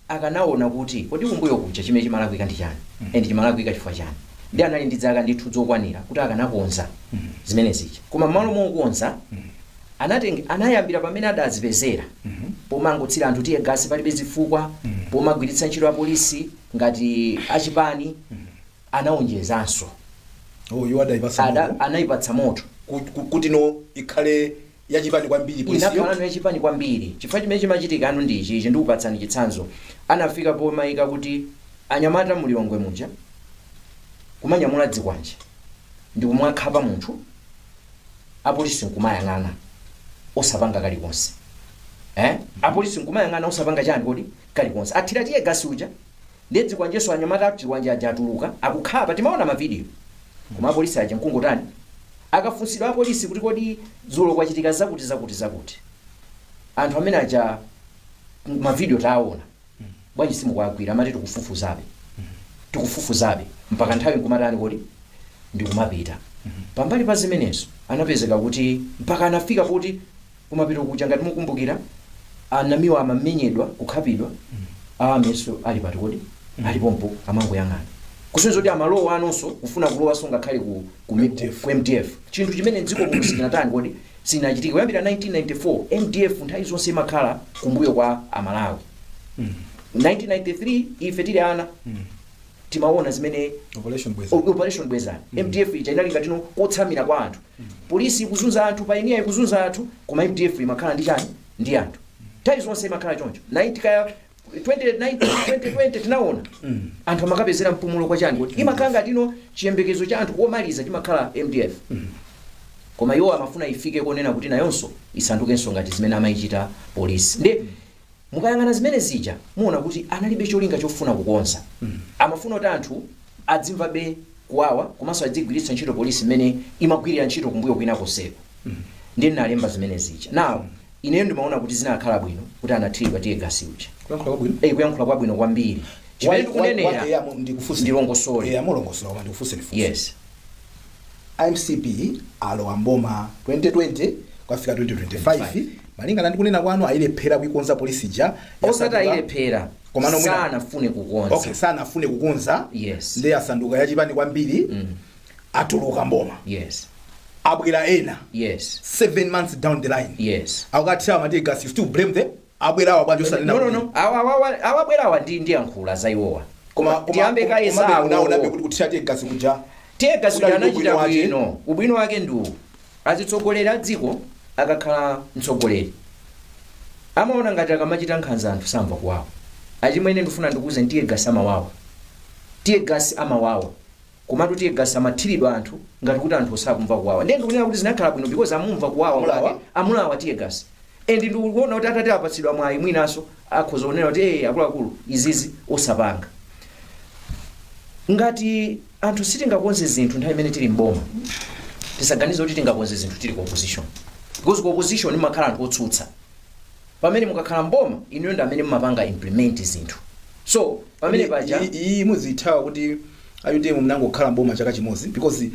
akanaona kuti kodi kumbuyo kuja chimene chimalakwika ndi chani, and chimalakwika chifukwa chani. Ndi anali ndi zaka ndithu zokwanira kuti akanakonza zimene zija, koma m'malo mokonza anatenge anayambira pamene adazipezera pomangotsira anthu tear gas palibe zifukwa, pomagwiritsa ntchito apolisi ngati achipani, anaonjezanso. Oh, iwo adayipatsa Ada, moto. Anayipatsa moto. Kuti no ikhale yachipani kwambiri polisiyo. Inakhala yachipani kwambiri chifukwa chimene chimachitika anu ndi ichi. Ichi ndikupatsani chitsanzo. Anafika pomayika kuti anyamata mulilongwe muja kumanyamula dzikwanje ndikumwakhapa munthu, apolisi nkumayang'ana osapanga kalikonse, eh? Apolisi nkumayang'ana osapanga chani kodi kalikonse. Athira tear gas uja, ndiye dzikwanjeso anyamata dzikwanje aja atuluka akukhapa, timaona mavidiyo, koma apolisi aja nkungotani? Akafunsidwa apolisi kuti kodi dzulo kwachitika zakuti zakuti zakuti, anthu amene aja mavidiyo taona, bwanji simukuagwira? Amati tikufufuzabe, tikufufuzabe, mpaka nthawi nkumatani kodi ndikumapita. Pambali pa zimenezo anapezeka kuti mpaka anafika poti kumapita kuja, ngati mukumbukira, anamiwa amamenyedwa, kukhapidwa, ameso ali pati kodi alipompo amangoyang'ana, kusonyeza kuti amalowa anonso kufuna kulowanso ngakhale ku MDF. Ku MDF, chinthu chimene mdziko muno sichinatani kodi sinachitika kuyambira 1994. MDF nthawi zonse imakhala kumbuyo kwa Amalawi. 1993 ife tili ana timaona zimene Operation Bweza. Operation Bwezani, MDF ija inali ngatino kotsamira kwa anthu. Polisi ikuzunza anthu, painiya ikuzunza anthu, koma MDF imakhala ndi chani? Ndi anthu. Nthawi zonse imakhala choncho. 90 kaya 2019, 2020 tinaona anthu amakapezera mpumulo kwa chani kuti imakhala ngatino chiyembekezo cha anthu komaliza chimakhala MDF. Koma iwo amafuna ifike konena kuti nayonso isandukenso ngati zimene amayichita polisi. Ndi mukayang'ana zimene zija muona kuti analibe cholinga chofuna kukonza. Amafuna kuti anthu adzimvabe kuwawa komanso adzigwiritsa ntchito polisi imene imagwirira ntchito kumbuyo kwina konseko. Ndiye nalemba zimene zija. Now ineyo ndimaona kuti zinakhala bwino kuti anathiridwa tear gas uja. Kuyankhula kwabwino. Eh, kuyankhula kwabwino kwambiri. Chimene tikunenera Ndikufunse. Ndilongosole. Amulongosola, koma ndikufunse ndifunse. Yes. MCP alowa mboma 2020 kwafika 2025. Malingana ndi kunena kwanu, ayilephera kuikonza polisi ija. Osati ayilephera. Komano sanafune kukonza. Okay, sanafune kukonza. Yes. Ndi asanduka yachipani kwambiri. Atuluka mboma. Abwera ena. 7 months down the line, akukathira ma tear gas. You still blame them? Abwera awa, bwanji osanena? No, awabwerawa ndi ndiyankhula za iwowa. Koma tiyambe kaye zawo. Unaonabe kuti kuthira tear gas kuja Tear gas kudali uja anachita ubwino wake. Bwino. Ubwino wake ndiwu: azitsogoleri a dziko akakhala mtsogoleri amaona ngati akamachita nkhanza anthu samva kuwawa. Achimwene, ndifuna ndikuuze, tear gas amawawa, tear gas amawawa, komatu tear gas amathiridwa anthu ngati kuti anthu osakumva kuwawa. Ndiye ndikunena kuti zinakhala bwino because amumva kuwawa. Amulawa? Kwake. Amulawa tear gas, and ndikuona kuti atati apatsidwa mwayi mwinanso akhoza kunena kuti "Eh, akuluakulu, izizi osapanga." Ngati anthu sitingakonze zinthu nthawi imene tili mboma, tisaganize kuti tingakonze zinthu tili ku opposition, because ku opposition mumakhala anthu otsutsa, pamene mukakhala mboma inuyo ndi amene mumapanga implement zinthu. So pamene paja Iyi muzithawa kuti a UTM mnangokhala mboma chaka chimodzi, because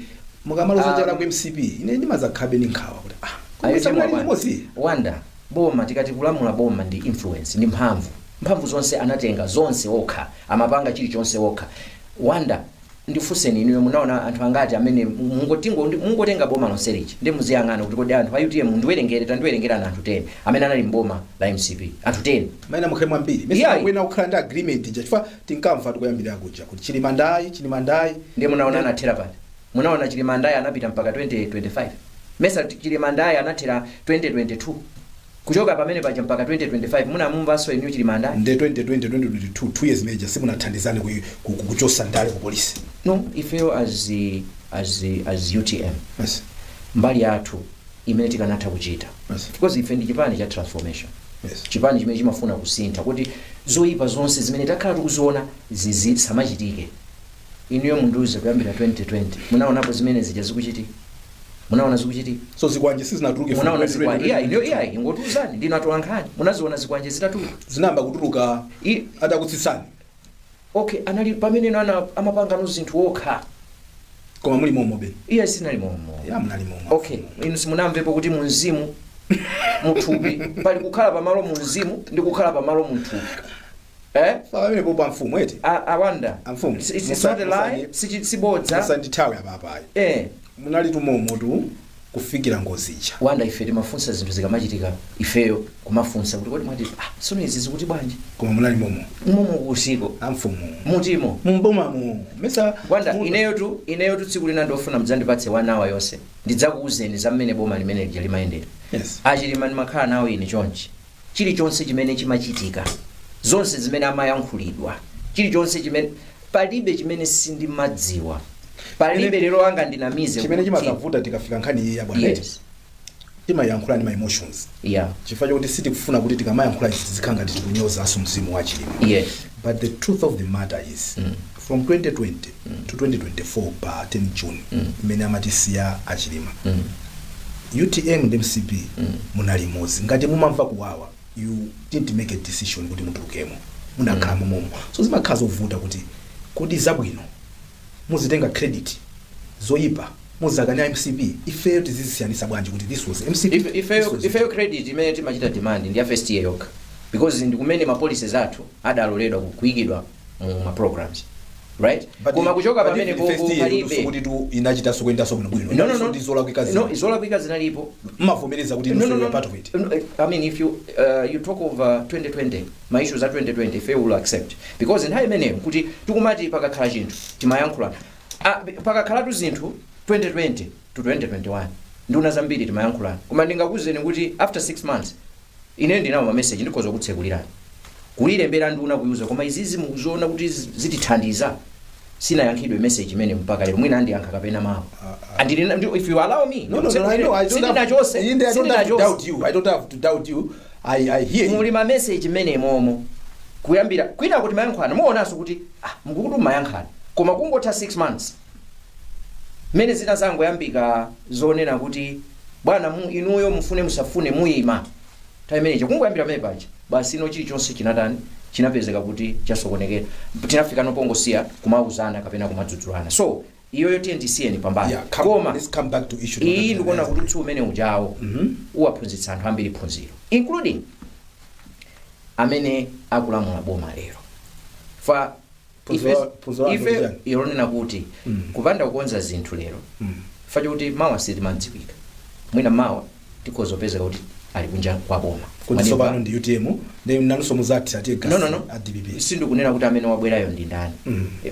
mukamaloza chala ku MCP, ine ndimazakhabe ndi nkhawa kuti ah, Ayo koma chemwa munali bwana. limodzi. Wanda boma, tikati kulamula boma ndi influence, ndi mphamvu. Mphamvu zonse anatenga zonse okha, amapanga chilichonse okha. Wanda, ndifunseni inuyo, munaona anthu angati amene mungotenga boma lonse liji ndi muziyang'ana kuti kodi anthu a UTM, ndiwerengere, tandiwerengerani anthu 10 amene anali mboma la MCP, anthu 10. Maina mukhale mwambiri. Iyayi. Mesa kukhala ndi agreement ija, chifukwa tinkamva tikuyambirira kuja kuti Chilima ndayi, Chilima ndayi. Ndiye munaona anathera pati? Munaona Chilima ndayi anapita mpaka 2025? Mesa Chilima ndayi anathera 2022? Kuchoka pamene paja mpaka 2025 munamumvanso inu Chilima ndayi? Nde 2020, 2022, 2 years major, simunathandizane kuchosa ndale ku polisi? No, ifeyo as UTM, mbali yathu imene tikanatha kuchita, because ife ndi chipani cha transformation, chipani chimene chimafuna kusintha kuti zoyipa zonse zimene takhala tikuziona zizi samachitike. Inuyo mundiuze, kuyambira 2020 munaonapo zimene zija zikuchitika? Munaona zikuchitika? So zikwanje sizinatuluke from Munaona 2020? zikwanje? Iya, ino iya, ingotiuzani, ndinu atolankhani, munaziona zikwanje zitatuluka? Zinayamba kutuluka atakutsitsani. Okay, anali pamene ana amapanga zinthu okha. Koma muli momo be? Iya, sinali momo. Ya, munali momo. Okay, inu simunamvepo kuti munzimu muthupi pali kukhala pamalo munzimu ndi kukhala pamalo munthupi, eh? Pamene popa mfumu eti. Awanda. Amfumu, It's not a lie, sibodza. Musandithawe apapayi. Eh. Munali tumomo tu. Kufikira ngozi ija. Wanda, ife timafunsa zinthu zikamachitika, ifeyo kumafunsa kuti kodi mwati, ah, sono izi zikuti bwanji? Koma munali momo? Momo kusiko. Amfumu. Mutimo? Mumbomamu mesa? Wanda, ineyo tu tsiku lina ndofuna mudzandipatse one hour yonse, ndidzakuuzeni za mmene boma limene lija limayendera. Achilima ndimakhala nawo ine chonchi. Chilichonse chimene chimachitika, zonse zimene amayankhulidwa, chilichonse chimene, palibe chimene sindimadziwa, palibe. Lero anga ndinamize Chimene chimazavuta tikafika nkhani iyi yabwana, timayankhula ndi ma emotions, chifukwa chokuti sitikufuna kuti tikamayankhula izi tizikhala ngati tikunyozanso mzimu wa Chilima. But the truth of the matter is, from 2020 to 2024 pa 10 June, mmene amatisiya Achilima, UTM ndi MCP munali imodzi. Ngati mumamva kuwawa, you didn't make a decision kuti mutulukemo, munakhala momomo. So zimakhala zovuta kuti kodi zabwino muzitenga credit, zoyipa muzakani MCP. Ifeyo tizisiyanisa bwanji kuti this was MCP, this was Ifeyo credit imene timachita demand ndi ya first year yokha, because ndi kumene ma policies athu adaloledwa kuyikidwa mu ma programs, right? Koma kuchoka pamene popo palibe. Kuti tu inachitanso kuyendanso bwinobwino? No. Ndi zolakwika zina? No, zolakwika zinalipo. Mmavomereza kuti No, no, you no. are part of it? No, I mean, if you talk of 2020, ma issues a 2020, ife will accept because nthawi imeneyo kuti tikumati pakakhala chinthu timayankhulana. Ah, pakakhalatu zinthu 2020 to 2021, nduna zambiri timayankhulana, koma ndingakuwuzeni kuti after 6 months ine ndinawo ma message, ndikhoza kutsekulirani, kulilembera nduna kuyuza, koma izizi mukuziona kuti zitithandiza? Sinayankhidwe message imene mpaka lero. Mwina andiyankha kapena mawu. And if you allow me, No, I know. I don't have, sindinachose. Inde, I don't have to Sindinachose. doubt you. I don't have to doubt you. I hear you. Muli ma message mmene momo kuyambira kwina kuti mayankhwana, muonanso kuti, ah, mukuti mayankhana, koma kungotha 6 months mmene zina zangoyambika zonena kuti bwana inuyo mufune musafune muyima, nthawi imeneyi kungoyambira pamene paja basi, ino chilichonse chinatani, chinapezeka kuti chasokonekera. Tinafika nopongosiya kumauzana kapena kumadzudzulana. So iyoyo tiye ndisiyeni pambali. Yeah, Koma let's come back to issue. Iyi ndikuona kuti utsi umene ujawo uwaphunzitsa anthu ambiri phunziro, including amene akulamula boma lero. Fa Phunziro lanu ife ndi chani? Ilonena kuti kupanda kukonza zinthu lero, fa chokuti mawa sitimadziwika, mwina mawa tikhoza kupezeka kuti ali kunja kwa boma. Kuti Mwanimva? tsopano ndi UTM, ndi nanunso muzati atiye gas No. a DPP. Sindikunena kuti amene wabwerayo ndi ndani.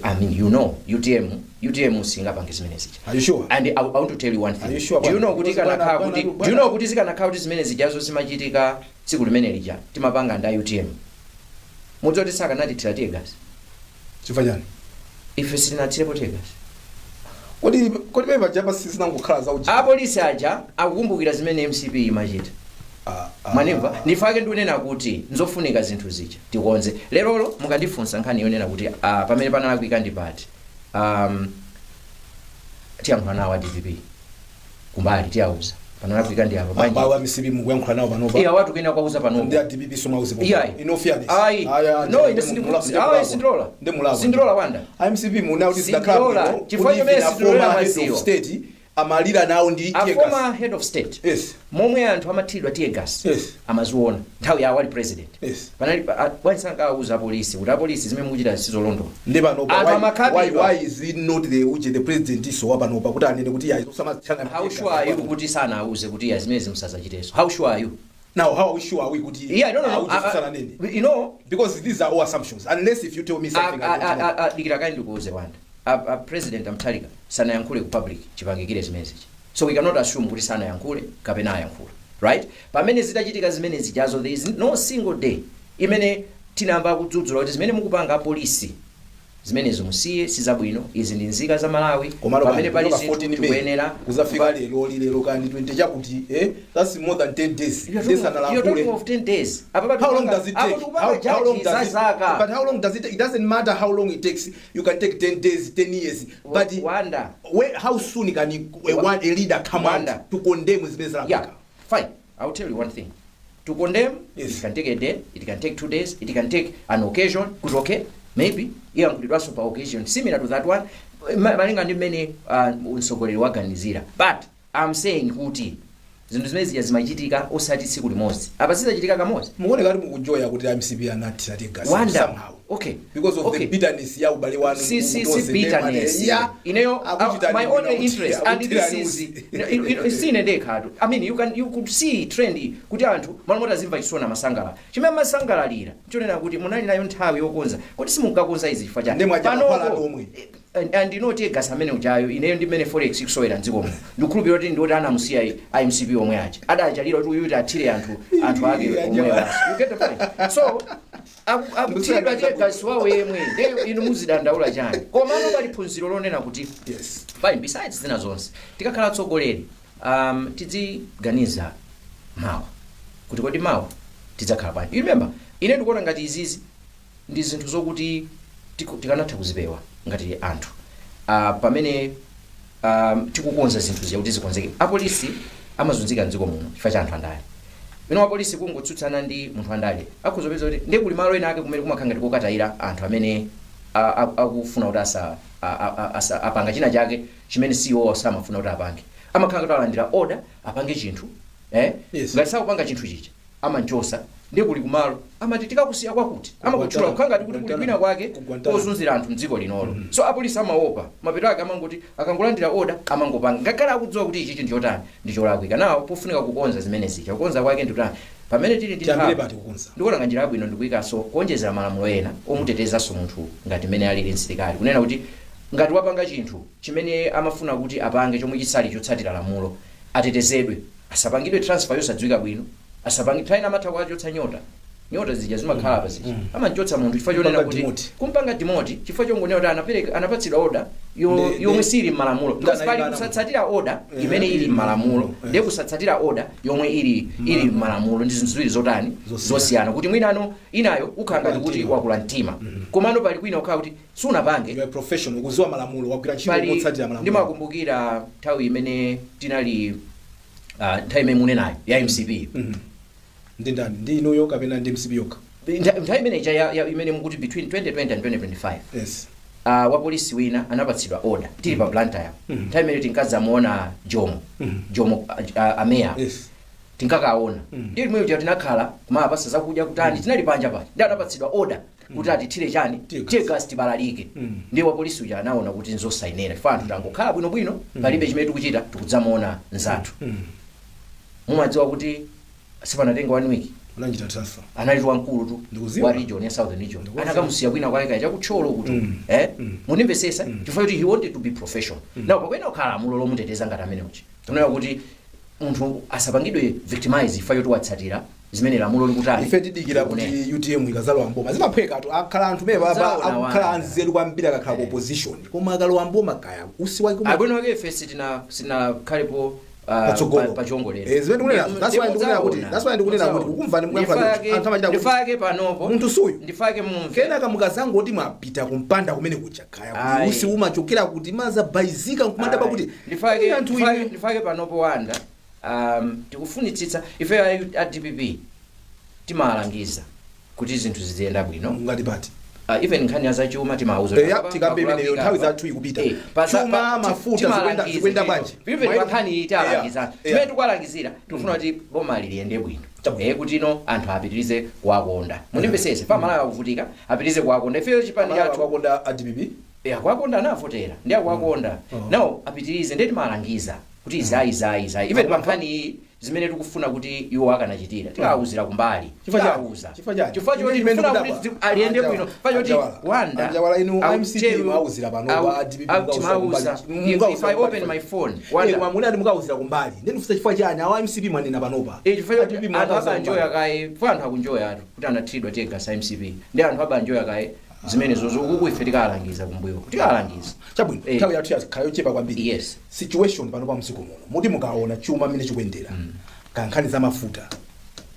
I mean, UTM, UTM singapange zimene zija. Are you sure? And I want to tell you one thing. Are you sure, Do you bwana? know kuti Because bwana- kanakhala bwana- kuti, bwana- do you know kuti zikanakhala kuti zimene zijazo zimachitika tsiku limene lija timapanga nda UTM, mudzoti sakanatithira tear gas? Chifukwa chani? Ife sitinathirepo tear gas. Kodi pepa japa sizinangokhala za uji? Apolisi aja akukumbukira zimene MCP imachita. Mwanimva? Ndifake ndikunena kuti nzofunika zinthu zija tikonze lerolo. Mukandifunsa nkhani yonena kuti pamene panalakwika ndi pati, tiyankhula nawo a DPP kumbali, tiyauza panalakwika ndi apa. Bwanji? Abawa MCP mukuyankhula nawo panopa? Iya, watu kuena kwauza Ndi panopa. a DPP somauze? Iyayi. In all fairness. Ayi. Aya, No, ine ayi, sindilola. Ndi mulakwa. Sindilola, Wanda. MCP muna kuti zidakhala Sindilola. bwino Chifukwa kuti chomene even a sindilola former head of maziwa. state amalira nawo ndi A tear gas. former head of state, momwe anthu amathiridwa tear gas, amaziona nthawi yawo ali president. Panali bwanji sankawauza apolisi kuti apolisi zimene mukuchita sizolondola? Ndi panopa Anthu why, amakhabidwa. why is it not the uje the president iso wa panopa kuti anene kuti yayi usamatchana? How sure are you kuti sanauze kuti ya zimene musazachiteso? How sure are you? Now how sure are we kuti Yeah, no. auje sananene? You know, Because these are all assumptions, unless if you tell me something I don't know. Dikira kayi ndikuuze, Wanda. A President Amtalika sanayankhule ku public chipangikire zimenezi, so we cannot assume kuti sanayankhule kapena ayankhula, right? Pamene zitachitika zimene zijazo, there is no single day imene tinamba kudzudzula kuti zimene mukupanga apolisi zimenezo musiye, sizabwino, izi ndi nzika za Malawi. Komano Pamene pali kuchoka zinthu 14 May tikuyenera kuzafika lero lero kandi 20 chakuti, that's more than 10 days. You're talking of 10 days. Apa How long does it take? How long does it, but how long does it take? It doesn't matter how long it takes. You can take 10 days, 10 years, but Wanda. Where, how soon can you, a leader come Wanda. out to condemn zimene Yeah, zalakwika? Fine, I'll tell you one thing. To condemn, it can take a day, it can take 2 days, it can take an occasion kuti okay, maybe iyankhulidwanso pa occasion similar to that one, malinga ndi mmene mtsogoleri waganizira. But I'm saying kuti Zinthu zimene zija zimachitika osati tsiku limodzi, apa zizachitika kamodzi. Mukuoneka kuti mukunjoya kuti MCP anathira teargas Wanda, somehow. Okay. Because of the bitterness ya ubale wanu. Si, si bitterness. Ineyo, my only interest, and this is sine ndekhatu. I mean, you could see trend kuti anthu malo moti azimva chisoni masangalala. Chimene masangalalira chonena kuti munali nayo nthawi yokonza, kuti simunkakonza izi chifukwa chani? Ndi mwaja Panopo, mankhwala omwe. And you know teargas amene ujayo, ineyo ndi mmene forex ikusowera mdzikomo, ndikukhulupirira kuti ndiwoti anamusiya iMCP omwe aja adachalira kuti uyu athire anthu ake omwe basi. You get the point? So akuthiridwa teargas wawo yemwe, ndiye inu muzidandaula chani? Koma ano pali phunziro lonena kuti fine, besides zina zonse, tikakhala atsogoleri, tidziganiza mawa kuti kodi mawa tidzakhala bwanji? You remember, ine ndikuona ngati izizi ndi zinthu zokuti tikanatha kuzipewa ngati anthu pamene tikukonza zinthu ziya kuti zikonzeke. Apolisi amazunzika mdziko muno chifukwa cha anthu andale. Ino apolisi kungotsutsana ndi munthu andale, akuzopeza kuti ndiye kuli malo ena ake kumene kumakhala ngati kokatayira anthu amene akufuna kuti asa apanga china chake chimene CEO samafuna kuti apange. Amakhala kuti alandira order apange chinthu, eh? Ngati sakupanga chinthu chicha, amanchosa. Ndiye kuli kumalo amati tikakusiya kwakuti, amakutchula kukhala ngati kuti kuli kwina kwake Ku Guantanamo. kozunzira anthu mdziko linolo. So apolisi amaopa, mapeto ake amangoti akangolandira order amangopanga, ngakhale akudziwa kuti ichichi ndichotani, ndicholakwika. Nawo pofunika kukonza zimene zija, kukonza kwake ndikutani pamene tili ndi Tiyambire nthawi? pati kukonza? Ndikuona nga njira yabwino ndikuyikaso kuonjezera malamulo ena omutetezanso munthu ngati mmene alili msilikali, kunena kuti ngati wapanga chinthu chimene amafuna kuti apange chomwe chisali chotsatira lamulo, atetezedwe, asapangidwe transfer yosadziwika bwino, asapangi nthawi amatha kuachotsa nyota. Nyota zija zimakhala apa zija, amachotsa munthu chifukwa chonena Kumpanga kuti demote. Kumpanga demote chifukwa chongonena kuti anapereka, anapatsidwa order yomwe sili m'malamulo, because pali kusatsatira order imene ili m'malamulo, ndiye kusatsatira order yomwe ili m'malamulo ndi zinthu ziwiri zotani? Zosiyana. Zosiyana. Kuti mwinano inayo ukhala ngati kuti Mtima. wakula mtima, komano pali kwina ukhala kuti sunapange. You are professional, ukuziwa malamulo, wagwira ntchito Pali motsatira malamulo. Ndimakumbukira nthawi imene tinali nthawi imene munenayo ya MCP. Ndi ndani, ndi inuyo kapena ndi MCP yokha? Nthawi imene ija imene mukuti between 2020 and 2025, wapolisi wina anapatsidwa order tili pa Blantyre. Nthawi imene tinkazamuona Jomo, Jomo, ameya, tinkakaona ndi limwe uja tinakhala kumapasa zakudya kutani, tinali panja paja, ndi anapatsidwa order kuti atithire chani? Tear gas. Tear gas, tibalalike. Ndiye wapolisi uja anaona kuti nzosayenera, ife anthu tangokhala bwinobwino, palibe chimene tikuchita, tikudzamuona nzathu. Mumadziwa kuti sipanatenga one week, Unachita transfer. Anali wamkulu tu Ndikuziwa. wa region ya Southern Region. Ndikuziwa. Anakamusiya kwina kwake kaya chakutcholo kuti eh, munimvesesa? Chifukwa kuti he wanted to be professional. Now pakuyenera kukhala lamulo lomuteteza ngati amene uchi, kunena kuti munthu asapangidwe victimize chifukwa choti watsatira zimene lamulo likutani? Ife tidikira kuti Likunena. UTM ikazalowa mboma. Zimaphweka tu, akhala anthu mene baba Zaona akukhala wanda. anzeru kwambiri akakhala ku opposition, koma akalowa mboma kaya usi wake Abwino wake ife sitinakhalepo Patsogolo. pa chiongolero. Eh, zimene ndikunena, that's why ndikunena kuti kukumvani mukuyankhula kuti anthu amachita kuti Ndifake panopo munthu suyu. Ndifake mumve. Kenaka mukazangoti mwapita kumpanda kumene kuja, kaya kuti Ayi. usi umachokera kuti, mazabaizika nkumadaba kuti Ndifake "Ii, anthu inu." Ndifake panopo wanda, tikufunitsitsa ife a DPP timalangiza kuti zinthu ziziyenda bwino. Ngati pati? Even nkhani ya zachuma timauza. Eh, ya, tikambe imeneyo, nthawi zathu ikupita. Chuma, mafuta, zikuyenda bwanji? Even pa nkhani iyi tialangiza. Chimene tikuwalangizira, tikufuna kuti boma liyende bwino. Chabwino. Eh, kuti ino anthu apitirize kuwakonda. Munimvesese, pa Malawi akuvutika, apitirize kuwakonda. Ifeyo chipani chathu Wakonda a DPP. Eh, akuwakonda, anavotera ndi akuwakonda. Nawo apitirize, ndiye timalangiza kuti izayi, izayi, izayi. Even pa nkhani iyi zimene tikufuna kuti iwo akanachitira, tikawuzira kumbali. Chifukwa chani? Tikawuza. Chifukwa chani? Chifukwa choti Ine tikufuna ndikudabwa. kuti aliyende bwino, chifukwa choti Anjawala. wanda Anjawala, inu MCP mwauzira pano, a DPP mukawuzira timauza. kumbali. If I open my phone, wanda, Wanda mwamuna mukawuzira kumbali, ndi ndifusa chifukwa chani awa MCP mwanena panopa? Eh, chifukwa choti A DPP anthu mwakawuzira abanjoya kumbali. kaye, chifukwa anthu akunjoya atu kuti anathiridwa tear gas MCP, ndi anthu abanjoya kaye zimene zozo. Ukuku ife tikalangiza kumbuyo, tikalangiza. Chabwino. Eh. Nthawi yathu yakhala yochepa kwambiri. Situation pano pa mdziko muno, muti mukaona chuma mmene chikuyendera, kankhani za mafuta,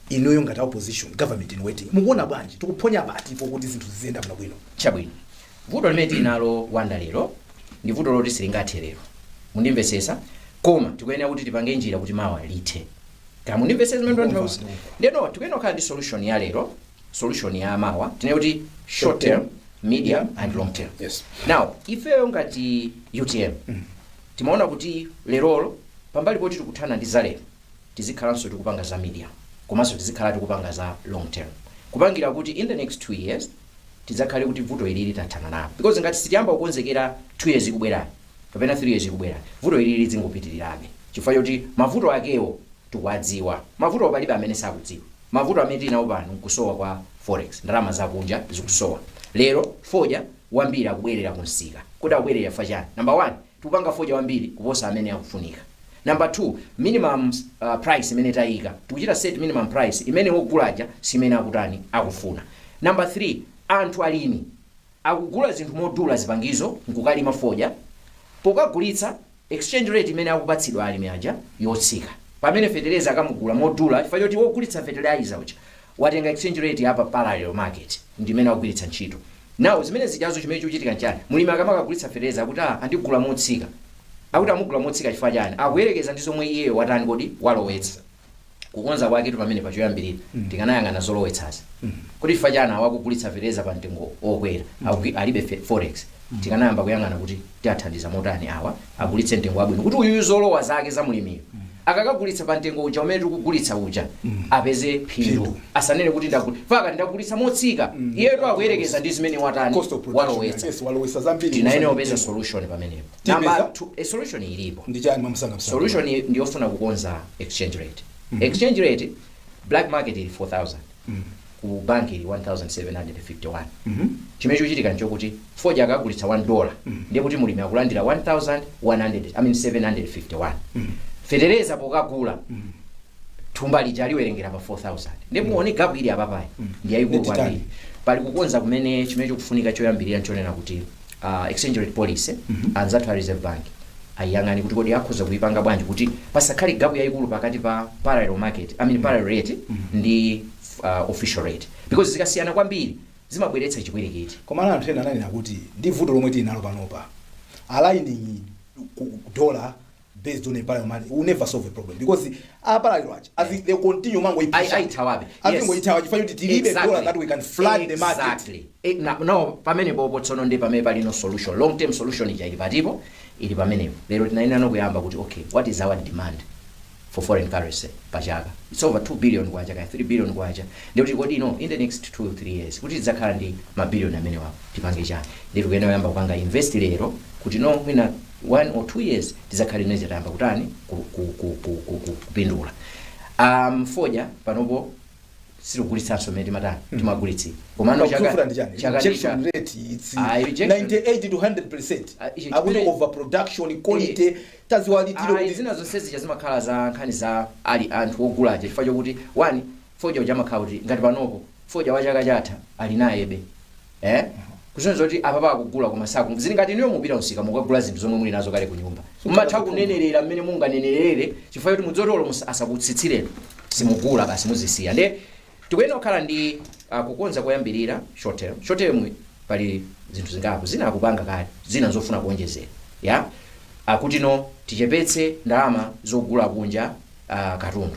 inuyo ngati opposition, government in waiting, mukuona bwanji? Tikuphonya patipo kuti zinthu ziziyenda bwinobwino? Chabwino, vuto limene tili nalo wanda lero ndi vuto loti silingathe lero, mundimvesesa? Koma tikuyenera kuti tipange njira kuti mawa lithe. Kaya mundimvesesa zimene Ndikumva, ndikutanthauza? Ndeno tikuyenera kukhala ndi solution ya lero, solution ya mawa, tinene kuti short term, medium and long term. Now ifeyo ngati UTM timaona kuti lerolo, pambali poti tikuthana ndi zalero, Tizikhalanso tikupanga za medium, komanso tizikhala tikupanga za long term, kupangira kuti in the next 2 years tidzakhale kuti vuto ilili tathana nalo, because ngati sitiyamba kukonzekera 2 years ikubwerani kapena 3 years ikubwerani, vuto ilili lizingopitirirabe, chifukwa choti mavuto akewo tikuwadziwa. Mavuto palibe amene sakudziwa. Mavuto amene tili nawo pano nkusowa kwa forex, ndalama zakunja zikusowa. Lero fodya wambiri akubwerera kunsika. Kuti akubwerera chifukwa chani? Number one, tikupanga fodya wambiri kuposa amene akufunika. Number two, minimum price imene tayika, tikuchita set minimum price imene wogulaja simene akutani, akufuna. Number three, anthu alimi akugula zinthu modula, zipangizo, nkukalima fodya, pokagulitsa exchange rate imene akupatsidwa alimi aja yotsika, pamene fetereza akamugula modula chifukwa choti wogulitsa fertilizer uja watenga exchange rate yapa parallel market ndimene akugwiritsa ntchito. Now zimene zichazo, chimene chikuchitika nchani? Mulimi akamakagulitsa fetereza akuti, "Ah, andigula motsika." Akuti amugula motsika chifukwa chani? Akuyerekeza ndi zomwe iyeyo watani kodi, walowetsa. Kukonza kwaketu pamene pachoyambirira tikanayang'ana zolowetsazi kuti chifukwa chani awakugulitsa fetereza pa mtengo okwera. Alibe forex. Tikanayamba kuyang'ana kuti tiathandiza motani awa agulitse mtengo wabwino, kuti uyuyu zolowa zake za mulimiyo akakagulitsa pa mtengo uja umene tikugulitsa uja apeze phindu. Phindu. Asanene kuti faka ndagulitsa motsika, iyetu akuyerekeza ndi zimene watani, Cost of production. walowetsa. Yes, walowetsa zambiri. Tinayenera kupeza solution pamenepo. Tipeza? Number two, a solution ilipo. Ndi chani, mwamsanga? Solution ndiyofuna kukonza exchange rate. Exchange rate, black market ili 4000, ku bank ili 1751. Chimene chikuchitika nchokuti fodya akagulitsa $1, ndiye kuti mulimi akulandira 1100, I mean 751. Fetereza pokagula, thumba lija aliwerengera pa 4000. Ndiye muone gap ili apapayi ndi yayikulu Ndi kwambiri. Pali kukonza kumene chimene chikufunika choyambirira nchonena kuti exchange rate policy, anzathu a Reserve Bank ayang'ani kuti kodi akhoza kuipanga bwanji kuti pasakhale gap yayikulu pakati pa parallel market, I mean parallel rate, ndi official rate, because zikasiyana kwambiri zimabweretsa chipwirikiti. Koma anthu ena ananena kuti ndi vuto lomwe tili nalo panopa, aligning dollar based on a parallel money will never solve a problem, because a parallel aja as they continue mango Ayithawabe. Azingoyithawa chifukwa choti tilibe dollar that we can flood the market. Exactly. No, pamenepopo tsono ndi pamene palino solution, long term solution ija ili patipo, ili pamenepo. Lero tinayenera kuyamba kuti, okay, what is our demand for foreign currency pachaka? It's over 2 billion kwacha kaya 3 billion kwacha. Ndikuti kodi ino in the next 2 3 years kuti tidzakhala ndi mabiliyoni amene wapo, tipange chani? Ndi tikuyenera kuyamba kupanga invest lero kuti no, mwina 1 or 2 years tidzakhala inezi tayamba kutani, kupindula. Fodya panopo sitikugulitsanso mmene timatani, timagulitsira, komano Chaka ndi chani? Chaka Rejection rate, it's Ah, rejection. 98 to 100%. Ah, ichi Akuti overproduction, quality taziwalitiro. Ayi, Kuti zina zonse zija zimakhala za nkhani za ali anthu ogulaja, chifukwa chokuti one, fodya uja amakhala kuti ngati panopo fodya wa chaka chatha ali nayebe, kusonyeza kuti apapa akugula koma saku zili ngati inuyo mupita msika mukagula zinthu zomwe muli nazo kale ku nyumba, mumatha kunenerera mmene munganenerere chifukwa choti mudzotolo asakutsitsireni, simugula basi, muzisiya. Nde tikuyenera kukhala ndi kukonza koyambirira short term. Short term pali zinthu zingapo, zina akupanga kale, zina zofuna kuonjezera ya akuti no, tichepetse ndalama zogula kunja katundu.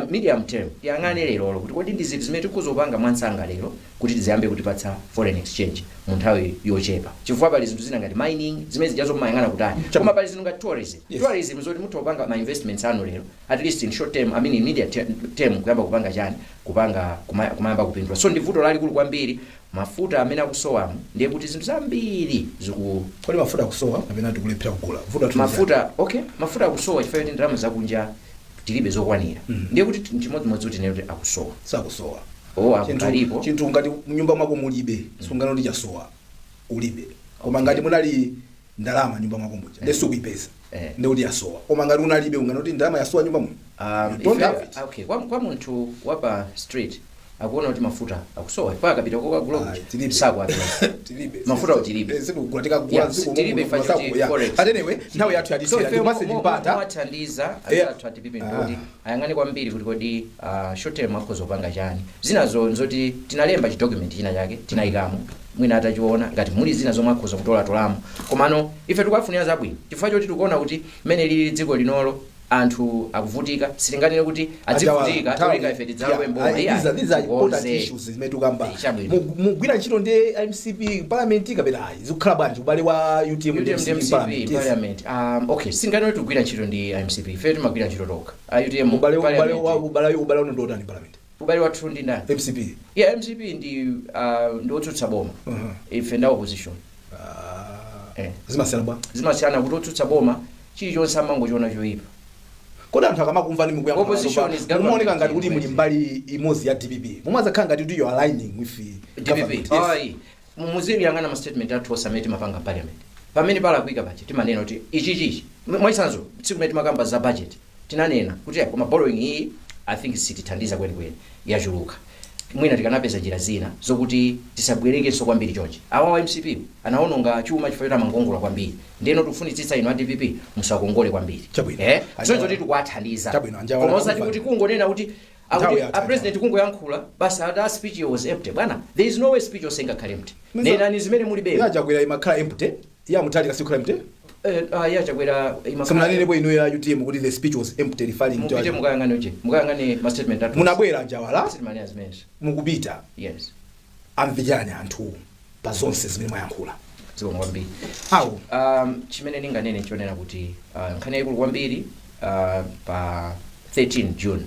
Medium term, tiyang'ane lerolo kuti kodi ndi zinthu zimene tikuzopanga mwansanga lero kuti tiziyambe kutipatsa foreign exchange mu nthawi yochepa, chifukwa pali zinthu zina ngati mining zimene zijazo mmayang'ana kutani, koma pali zinthu ngati tourism. Tourism zoti mutha kupanga ma investments anu lero, at least in short term, I mean immediate term, kuyamba kupanga chani, kupanga kumayamba kupindula. So ndi vuto lalikulu kwambiri mafuta amene akusowamo, ndiye kuti zinthu zambiri ziku Kodi mafuta akusowa kapena tikulephera kugula? Vuto athu ndi chani? Mafuta, okay, mafuta akusowa chifukwa choti ndalama zakunja tilibe zokwanira. Ndiye kuti chimodzimodzi kuti nene kuti akusowa. Sakusowa. Oh, alipo. Chinthu ngati mnyumba mwako mulibe, sunganoti chasowa ulibe. Koma ngati munali ndalama nyumba mwako muja, ndi sukuyipeza, ndi kuti yasowa. Koma ngati unalibe, unganoti ndalama yasowa nyumba muno? You don't have it. Okay, kwa munthu wa pa street akuona kuti mafuta akusowa paka akapita kokagula Ayi, tilibe. Sakuapeza. Tilibe. Mafuta tilibe. Sikugula, tikagula Yeah, tilibe ifa choti forex. But anyway, nthawi yathu So yatithera. ife Ndipase mpata. mwathandiza anzathu atipipe ndoti ayang'ane kwambiri kuti kodi short term akhoza kupanga chani. Zinazo nzoti tinalemba chidocument china chake, tinayikamo, mwina atachiona ngati muli zina zomwe akhoza kutolatolamo. Komano ife tikuwafunira zabwino chifukwa choti tikuona kuti mmene lili dziko linolo. Anthu akuvutika, sitinganene kuti adzivutika tolinga ife tidzalowe mboma. These are important issues zimene tikamba. Chabwino. Mugwira ntchito ndi MCP parliament kapena ayi? Zikukhala bwanji ubale wa UTM ndi UTM MCP MCP parliament? Yes. Parliament. Okay, singanene tigwira ntchito ndi MCP, ife timagwira ntchito tokha a UTM. Ubale Parliament. Ubale uno ndotani parliament? Ubale wathu ndi ndani? MCP. Yeah, MCP ndi otsutsa boma. Ife nda opposition. Zimasiyana bwa? Zimasiyana kuti otsutsa boma chilichonse amangochiona choyipa. Kodi anthu akamakumva ni Opposition is government. mumaoneka ngati kuti muli mbali imodzi ya DPP, mumazakhala ngati kuti you are aligning with the DPP? government. Yes. Ayi, muziyang'ana ma statement athu onse amene timapanga parliament. Pamene palakwika paja timanena kuti ichi chichi. Mwachitsanzo, tsiku limene timakamba za budget tinanena kuti koma borrowing iyi I think sitithandiza kwenikweni, yachuluka, mwina tikanapeza njira zina zokuti tisabwerekenso kwambiri chonchi. Awa wa MCP anaononga chuma chifukwa choti amangongola kwambiri, ndeno tikufunitsitsa inu a DPP musakongole kwambiri. Chabwino. Sonzo kuti tikuwathandiza. Chabwino, anjawa Koma osati nakumva. kuti kungonena kuti Nthawi akuti yatha. a president kungoyankhula basi, ati speech was empty. Bwana, there is no way speech yonse ingakhale empty. Nenani zimene mulibe. Yachakwera imakhala empty, ya Mutharika sikhala empty? Yachakwera imakhala. Simunanenepo inu ya UTM kuti the speech was empty, referring to Mupite mukayang'ane uje, mukayang'ane ma statement athu. Munabwera, Njawala. Sitimanena zimenezo. Mukupita. Yes. Amvijani anthu pa zonse zimene mwayankhula? Zikomo kwambiri. Awo. Chimene ndinganene chonena kuti nkhani yayikulu kwambiri, pa 13 June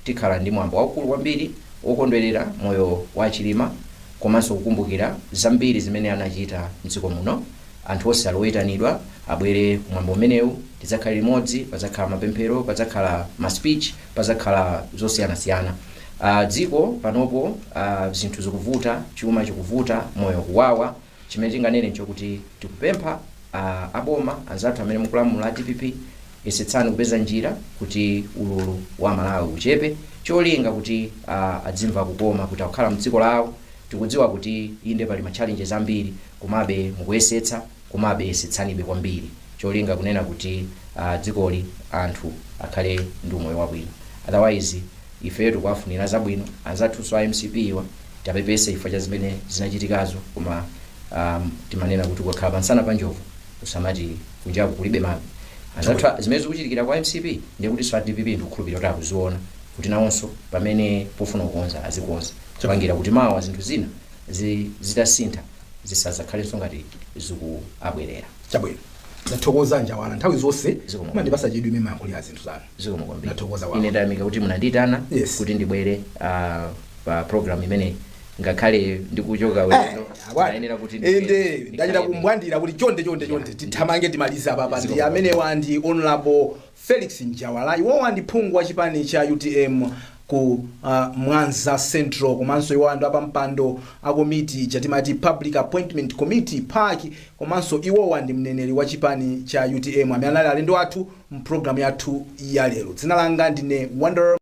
tikhala ndi mwambo waukulu kwambiri wokondwerera moyo wa Chilima komanso kukumbukira zambiri zimene anachita mdziko muno. Anthu onse aloyitanidwa abwere kumwambo umenewu. Tidzakhala limodzi, padzakhala mapemphero, padzakhala ma speech, padzakhala zosiyanasiyana. Dziko panopo zinthu zikuvuta, chuma chikuvuta, moyo kuwawa. Chimene tinganene nchokuti tikupempha aboma anzathu amene mukulamula a DPP, yesetsani kupeza njira kuti ululu wa Malawi uchepe, cholinga kuti adzimva kukoma kuti akukhala mdziko lawo. Tikudziwa kuti inde pali ma challenges ambiri, komabe mukuyesetsa, komabe yesetsanibe kwambiri, cholinga kunena kuti dzikoli anthu akhale ndi umoyo wabwino. Otherwise ifeyo tikuwafunira zabwino anzathunso a MCP iwa. Tapepese chifukwa cha zimene zinachitikazo, koma timanena kuti ukakhala pansana pa njovu usamati kunjaku kulibe mame. Anzathu, zimene zikuchitikira kwa MCP ndiye kuti so a DPP ndikukhulupirira kuti akuziona, kuti nawonso pamene pofuna kukonza azikonza, kupangira kuti mawa zinthu zina zitasintha zisazakhalenso ngati zikuabwerera. Chabwino, ndathokoza, Njawala. Nthawi zonse Zikomo. mumandipasa chidwi imene mayankhulira zinthu zanu. Zikomo kwambiri. Ndathokoza wawo. Ine ndayamika kuti munandiyitana kuti ndibwere pa program imeneyi, ngakhale ndikuchoka weno, ndayenera kuti ndibwere. Inde, ndachita Ndikhale. kumbwandira kuti chonde, chonde, chonde, tithamange timalize apapa. Ndi Zikomo. amenewa ndi Honorable Felix Njawala. Iwowa ndi phungu wa chipani cha UTM ku Mwanza Central, komanso iwowa ndi apampando a komiti chatimati Public Appointment Committee, PAC, komanso iwowa ndi mneneri wa chipani cha UTM, amene anali alendo athu mpulogalamu yathu ya lero. Dzina langa ndine Wonder.